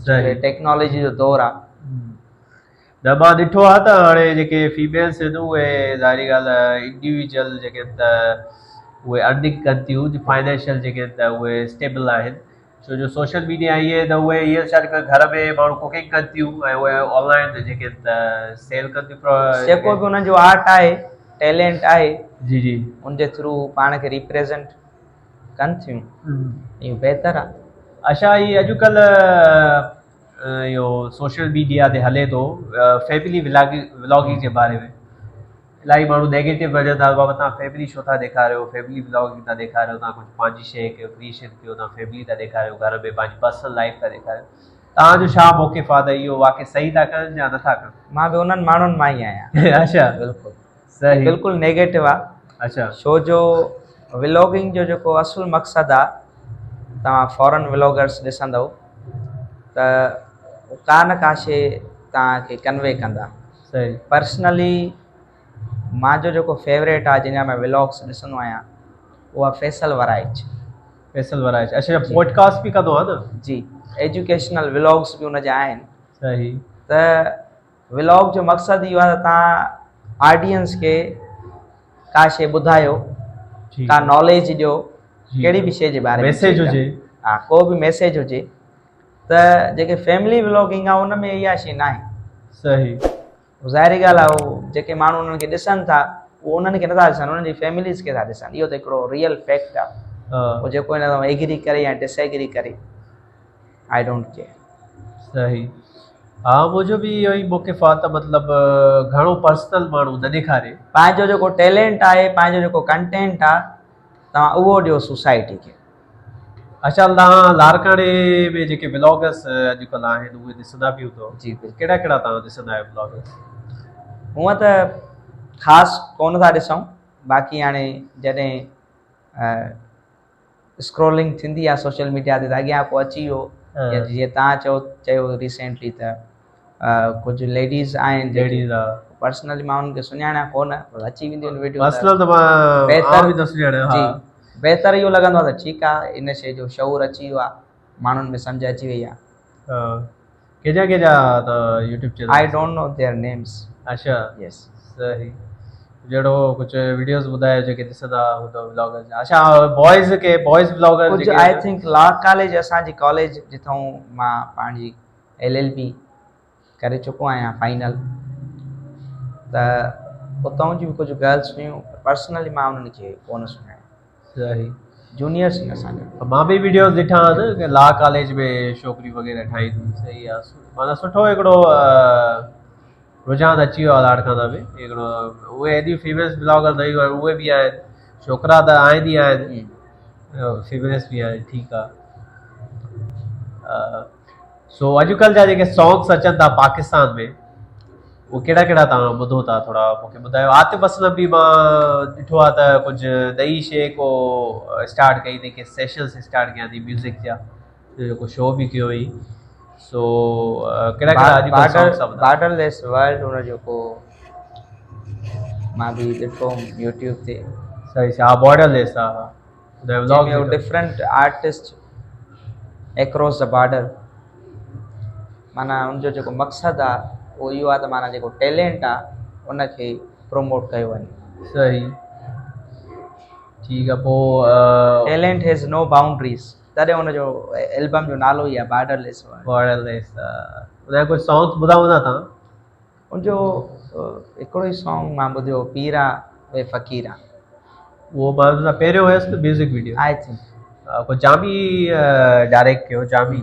ٽيڪنالاجي جو دور آهي. نه مان ڏٺو آهي ته هاڻي جيڪي فيميلس آهن اهي ظاهري ڳالهه آهي انڊيويجل جيڪي آهن ته اهي ارننگ ڪن ٿيون فائنينشل جيڪي آهن ته اهي اسٽيبل آهن ڇو جو سوشل ميڊيا آئي آهي ته اهي هينئر ڇا ٿيون ڪن گهر ۾ ماڻهو ڪوڪنگ ڪن ٿيون ۽ اهي آن لائن جيڪي آهن ته سيل ڪن ٿيون جيڪو به انهن جو آرٽ آهي ٽيلنٽ آهي جي جي. ان جي ٿرو پاڻ کي ريپريزنٽ ڪن ٿيون اهو بهتر آ. اڇا هي اڄڪلهه اهو سوشل ميڊيا تي هلي ٿو فيملي ولاگنگ جي باري ۾ الاهي ماڻهو نيگيٽو وڃن ٿا بابا توهان فيملي ڇو ٿا ڏيکاريو فيملي ولاگنگ ٿا ڏيکاريو توهان ڪجهه پنهنجي شيء ڪيو ڪريئيشن ڪيو توهان فيملي ٿا ڏيکاريو گهر ۾ پنهنجي پرسنل لائف ٿا ڏيکاريو توهان جو ڇا موقف آ ته اهو واقعي صحيح ٿا ڪن يا نٿا ڪن؟ مان به انهن ماڻهن مان ئي آهيان. اڇا بلڪل صحيح بلڪل نيگيٽو آ. اڇا ڇو جو ولاگنگ جو جيڪو اصل مقصد آ توهان فارن ولاگرس ڏسندؤ ته ڪا نه ڪا شي توهان کي ڪنوي ڪندا. صحيح. پرسنلي مانجو جيڪو فيوريٽ آ جنهن جا مان ولاگس ڏسندو آهيان اهو آ فيصل ورائچ. فيصل ورائچ اڇا پوڊڪاسٽ به ڪندو آ نه. جي ايجوڪيشنل ولاگس به ان جا آهن. صحيح. ته ولاگ جو مقصد اهو آ ته تان آڊينس کي ڪا شي ٻڌايو ڪا ناليج ڏيو ڪهڙي به شي جي باري ۾ ميسيج هجي ها ڪو به ميسيج هجي ته جيڪي فيملي ولاگنگ آ ان ۾ اها شي ناهي. صحيح. ظاهري ڳالهه آ هو جيڪي ماڻهو انهن کي ڏسن ٿا اهو انهن کي نٿا ڏسن انهن جي فيمليز کي ٿا ڏسن اهو ته هڪڙو ريئل فيڪٽ آ پوء جيڪو ان سان ايگري ڪري يا ڊس ايگري ڪري I don't care. صحيح ها منهنجو به اهو ئي موقف آ ته مطلب گهڻو پرسنل ماڻهو نه ڏيکاري. پنهنجو جيڪو ٽيلنٽ آهي پنهنجو جيڪو ڪنٽينٽ آ توهان اهو ڏيو سوسائٽي کي. اڇا توهان لاڙڪاڻي ۾ جيڪي بلاگرس اڄڪلهه آهن اهي ڏسندا به هوندو. جي بلڪل. ڪهڙا ڪهڙا توهان ڏسندا آهيو بلاگرس؟ هونء ته خاص ڪونه ٿا ڏسون باقي هاڻي جڏهن اسڪرولنگ ٿيندي آهي سوشل ميڊيا تي ته اڳيان ڪو اچي ويو يا جيئن توهان چئو چيو ريسينٽلي ته ڪجهه ليڊيز آهن ليڊيز ها پرسنلي مان انهن کي سڃاڻان ڪونه پر اچي وينديون آهن ويڊيو پرسنل ته مان بهتر به نه سڃاڻان جي بهتر اهو لڳندو آهي ته ٺيڪ آهي ان شيء جو شعور اچي ويو آهي ماڻهن ۾ سمجهه اچي وئي آهي. ها ڪنهن جا ته YouTube channel I don't know their names. اڇا يس صحيح جهڙو ڪجهه ويڊيوز ٻڌايو جيڪي ڏسندا هوندو بلاگرز جا اڇا بوائز کي بوائز بلاگر ڪجهه I think law college اسان جي ڪاليج جتان مان پنهنجي ايل ايل بي ڪري چڪو آهيان فائنل ته اتان جون به ڪجهه گرلس هيون پرسنلي مان انهن کي ڪونه سڃاڻيو. صحيح. جونيئرس آهن اسان جا. مان به ويڊيوز ڏٺا آهن ڪي لا ڪاليج ۾ ڇوڪريون وغيره ٺاهينديون صحيح آهي معنيٰ سٺو هڪڙو رجحان اچي ويو آهي لاڙڪاڻا ۾ هڪڙو اهي ايڏيون فيميلز بلاگر نه آهن اهي به آهن ڇوڪرا ته آهن ئي آهن فيميلز به آهن ٺيڪ آهي سو اڄڪلهه جا جيڪي سانگس اچن ٿا پاڪستان ۾ اهي ڪهڙا ڪهڙا توهان ٻڌو ٿا ٿورا مونکي ٻڌايو عاطف اسلم به مان ڏٺو آهي ته ڪجهه نئي شي ڪو اسٽارٽ ڪئي اٿئي ڪي سيشنس اسٽارٽ ڪيا اٿئي ميوزڪ جا جيڪو شو به ڪيو هئي سو ڪهڙا ڪهڙا اڄڪلهه سانگس ٿا ٻڌو؟ بارڊر ليس ورلڊ ان جو ڪو مان به ڏٺو يوٽيوب تي. صحيح صحيح ها بارڊر ليس ها ها جنهن ۾ هو different artist across the border معنيٰ ان جو جيڪو مقصد آ اهو اهو آ ته معنيٰ جيڪو ٽيلنٽ آ ان کي پروموٽ ڪيو وڃي. صحيح ٺيڪ آ پو ٽيلنٽ هيز نو باؤنڊريز تڏهن ان جو البم جو نالو ئي آ بارڊر ليس ورلڊ. بارڊر ليس ان جا ڪجهه سانگس ٻڌا هوندا تان؟ ان جو هڪڙو ئي سانگ مان ٻڌيو پيرا وي فقيرا. اهو مان پهريون هيس ته ميوزڪ ويڊيو. I think. ڪو جامي ڊائريڪٽ ڪيو جامي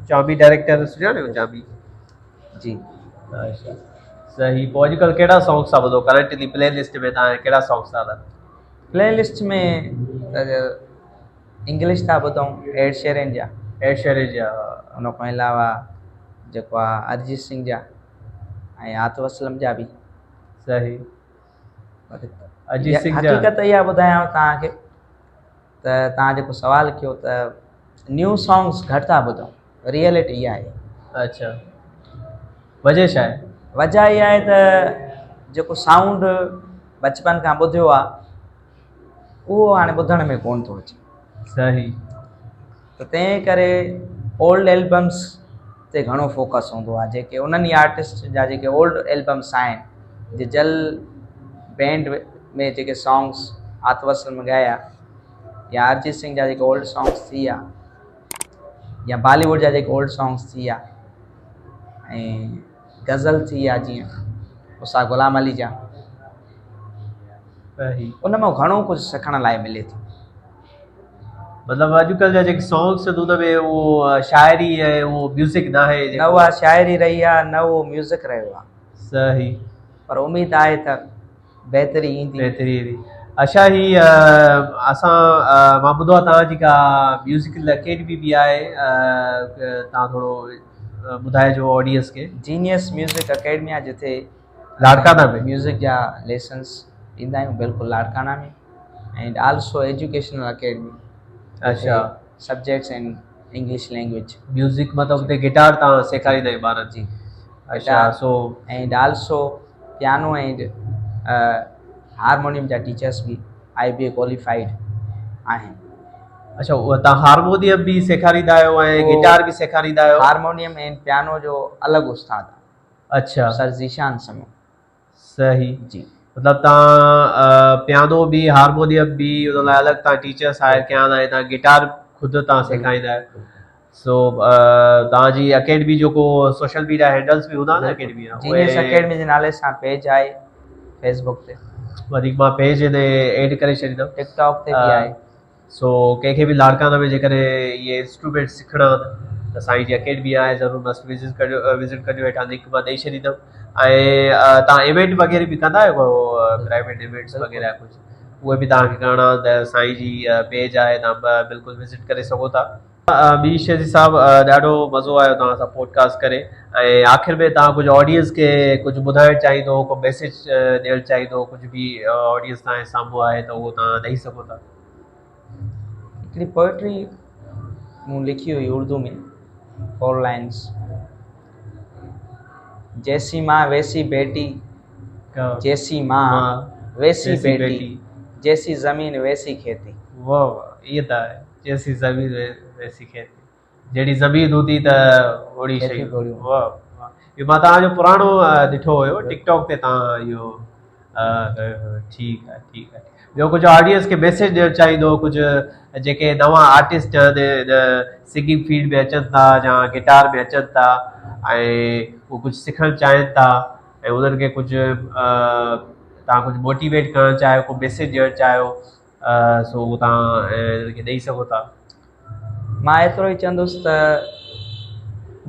جامي ڊائريڪٽر سڃاڻيو جامي. جي. اچھا صحيح پوء اڄڪلهه ڪهڙا سانگس ٿا ٻڌو ڪرنٽلي پلي لسٽ ۾ تان ڪهڙا سانگس ٿا هلن؟ پلي لسٽ ۾ انگلش ٿا ٻڌون ايڊ شيرين جا. ايڊ شيرين جا. ان کان علاوه جيڪو آ ارجيت سنگھ جا ۽ عاطف اسلم جا به. صحيح ارجيت سنگھ جا. حقيقت اها ٻڌايان توهان کي ته توهان جيڪو سوال ڪيو ته نيو سانگس گهٽ ٿا ٻڌون ريئلٽي اها آهي. اچھا وجه ڇا آهي؟ وجه اها آهي ته جيڪو سائونڊ بچپن کان ٻڌيو آ اهو هاڻي ٻڌڻ ۾ ڪونه ٿو اچي. صحيح. ته تنهن ڪري اولڊ البمس تي گهڻو فوڪس هوندو آهي جيڪي انهن ئي آرٽسٽ جا جيڪي اولڊ البمس آهن جي جل بينڊ ۾ جيڪي سانگس عاطف اسلم ڳايا يا ارجيت سنگھ جا جيڪي اولڊ سانگس ٿي ويا يا بالي ووڊ جا جيڪي اولڊ سانگس ٿي ويا ۽ غزل ٿي ويا جيئن استاد غلام علي جا. ان مان گهڻو ڪجهه سکڻ لاء ملي ٿو. مطلب اڄڪلهه جا جيڪي سانگس آهن ان ۾ اهو شاعري ۽ اهو ميوزڪ ناهي نه اها شاعري رهي آهي نه اهو ميوزڪ رهيو آهي. صحيح. پر اميد آهي ته بهتري ايندي. بهتري ايندي. اڇا هي اسان مان ٻڌو آهي توهان جي ڪا ميوزيڪل اڪيڊمي به آهي توهان ٿورو ٻڌائجو آڊينس کي. جينيس ميوزڪ اڪيڊمي آهي جتي لاڙڪاڻا ۾ ميوزڪ جا ليسنس ڏيندا آهيون بلڪل Larkana ۾ and also educational academy اڇا subjects in English language music مطلب اتي گٽار تان سيکاريندا آهيو ٻارن جي اڇا سو and also piano and harmonium جا ٽيچرس به آئي بي ڪواليفائيڊ آهن. اڇا اهو تان هارمونيم به سيکاريندا آهيو ۽ گٽار به سيکاريندا آهيو؟ هارمونيم اينڊ پيانو جو الڳ استاد آهي. اڇا سر ذيشان سمون. صحيح جي مطلب تان پيانو به هارمونيم به ان لاء الڳ تان ٽيچرس هائر ڪيا آهن ۽ تان گٽار خود تان سيکاريندا آهيو سو تان جي اڪيڊمي جو ڪو سوشل ميڊيا هينڊلز به هوندا نه اڪيڊمي جا جينيس اڪيڊمي جي نالي سان پيج آهي فيسبوڪ تي وڌيڪ مان پيج هتي ايڊ ڪري ڇڏيندم ٽڪ ٽاڪ تي به آهي سو ڪنهن کي به لاڙڪاڻا ۾ جيڪڏهن اهي انسٽرومينٽ سکڻا آهن ته سائين جي اڪيڊمي آهي ضرور مسٽ وزٽ ڪجو وزٽ ڪجو هيٺان لنڪ مان ڏئي ڇڏيندم ۽ تان ايونٽ وغيره به ڪندا آهيو ڪو پرائيويٽ ايونٽس وغيره ڪجهه اهي به تان کي ڪرڻا آهن ته سائين جي پيج آهي تان بلڪل وزٽ ڪري سگهو ٿا. مير شيزي صاحب ڏاڍو مزو آيو توهان سان پوڊڪاسٽ ڪري ۽ آخر ۾ توهان ڪجهه آڊينس کي ڪجهه ٻڌائڻ چاهيندو ڪو ميسيج ڏيڻ چاهيندو ڪجهه به آڊينس توهان جي سامهون آهي ته اهو توهان ڏئي سگهو ٿا. هڪڙي پوئٽري مون لکي هئي اردو ۾ فور لائنس جيسي مان ويسي بيٽي جيسي مان ويسي بيٽي جيسي زمين ويسي کيتي. واهه واهه ائين ته آهي. جيسي زمين ويسي کيتي جهڙي زمين هوندي ته اوڙي شيون واهه واهه اهو مان توهان جو پراڻو ڏٺو هيو ٽڪ ٽاڪ تي توهان اهو ڪيو هيو ٺيڪ آهي ٺيڪ آهي ٻيو ڪجهه آڊينس کي ميسيج ڏيڻ چاهيندو ڪجهه جيڪي نوان آرٽسٽ آهن سنگنگ فيلڊ ۾ اچن ٿا يا گٽار ۾ اچن ٿا ۽ هو ڪجهه سکڻ چاهين ٿا ۽ انهن کي ڪجهه توهان ڪجهه موٽيويٽ ڪرڻ چاهيو ڪو ميسيج ڏيڻ چاهيو سو اهو توهان انهن کي ڏئي سگهو ٿا. مان ايترو ئي چوندس ته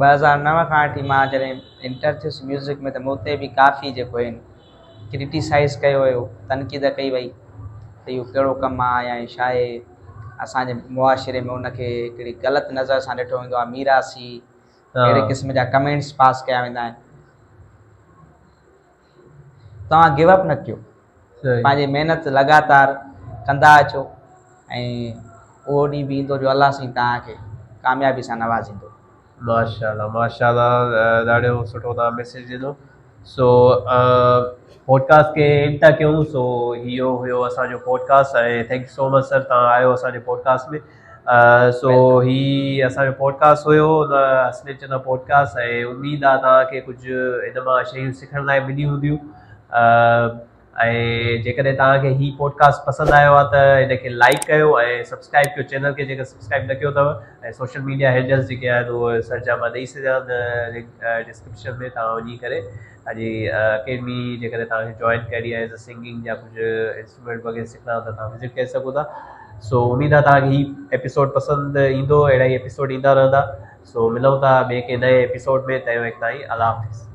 2009 کان وٺي مان جڏهن انٽر ٿيس ميوزڪ ۾ ته مون تي به ڪافي جيڪو آهن ڪرٽيسائز ڪيو ويو تنقيد ڪئي وئي ته اهو ڪهڙو ڪم آهي يا ڇا آهي اسان جي معاشري ۾ ان کي هڪڙي غلط نظر سان ڏٺو ويندو آهي ميراثي اهڙي قسم جا ڪمينٽس پاس ڪيا ويندا آهن توهان گيو اپ نه ڪيو پنهنجي محنت لڳاتار ڪندا اچو ۽ اهو ڏينهن به ايندو جو الله سائين توهان کي ڪاميابي سان نوازيندو. ماشاءالله ماشاءالله ڏاڍو سٺو توهان ميسيج ڏنو سو پوڊڪاسٽ کي اينڊ ٿا ڪيون سو اهو هيو اسان جو podcast ۽ thank you so much sir توهان آيو اسان جي پوڊڪاسٽ ۾ سو هي اسان جو پوڊڪاسٽ هيو حسنين چنا پوڊڪاسٽ ۽ اميد آ توهان کي ڪجهه ان مان شيون سکڻ لاء مليون هونديون ۽ جيڪڏهن توهان کي هي پوڊڪاسٽ پسند آيو آ ته ان کي لائڪ ڪيو ۽ سبسڪرائب ڪيو چينل کي جيڪر سبسڪرائب نه ڪيو اٿو ۽ سوشل ميڊيا هينڊلز جيڪي آهن اهي سر جا مان ڏئي ڇڏيا آهن ڊسڪرپشن ۾ توهان وڃي ڪري پنهنجي اڪيڊمي جيڪڏهن توهان کي جوائن ڪرڻي آهي ته سنگنگ جا ڪجهه انسٽرومينٽ وغيره سکڻا ته توهان وزٽ ڪري سگهو ٿا سو اميد آهي توهان کي هي ايپيسوڊ پسند ايندو اهڙا ئي ايپيسوڊ ايندا رهندا سو ملون ٿا ٻئي ڪنهن نئين ايپيسوڊ ۾ تنهن وقت تائين الله حافظ.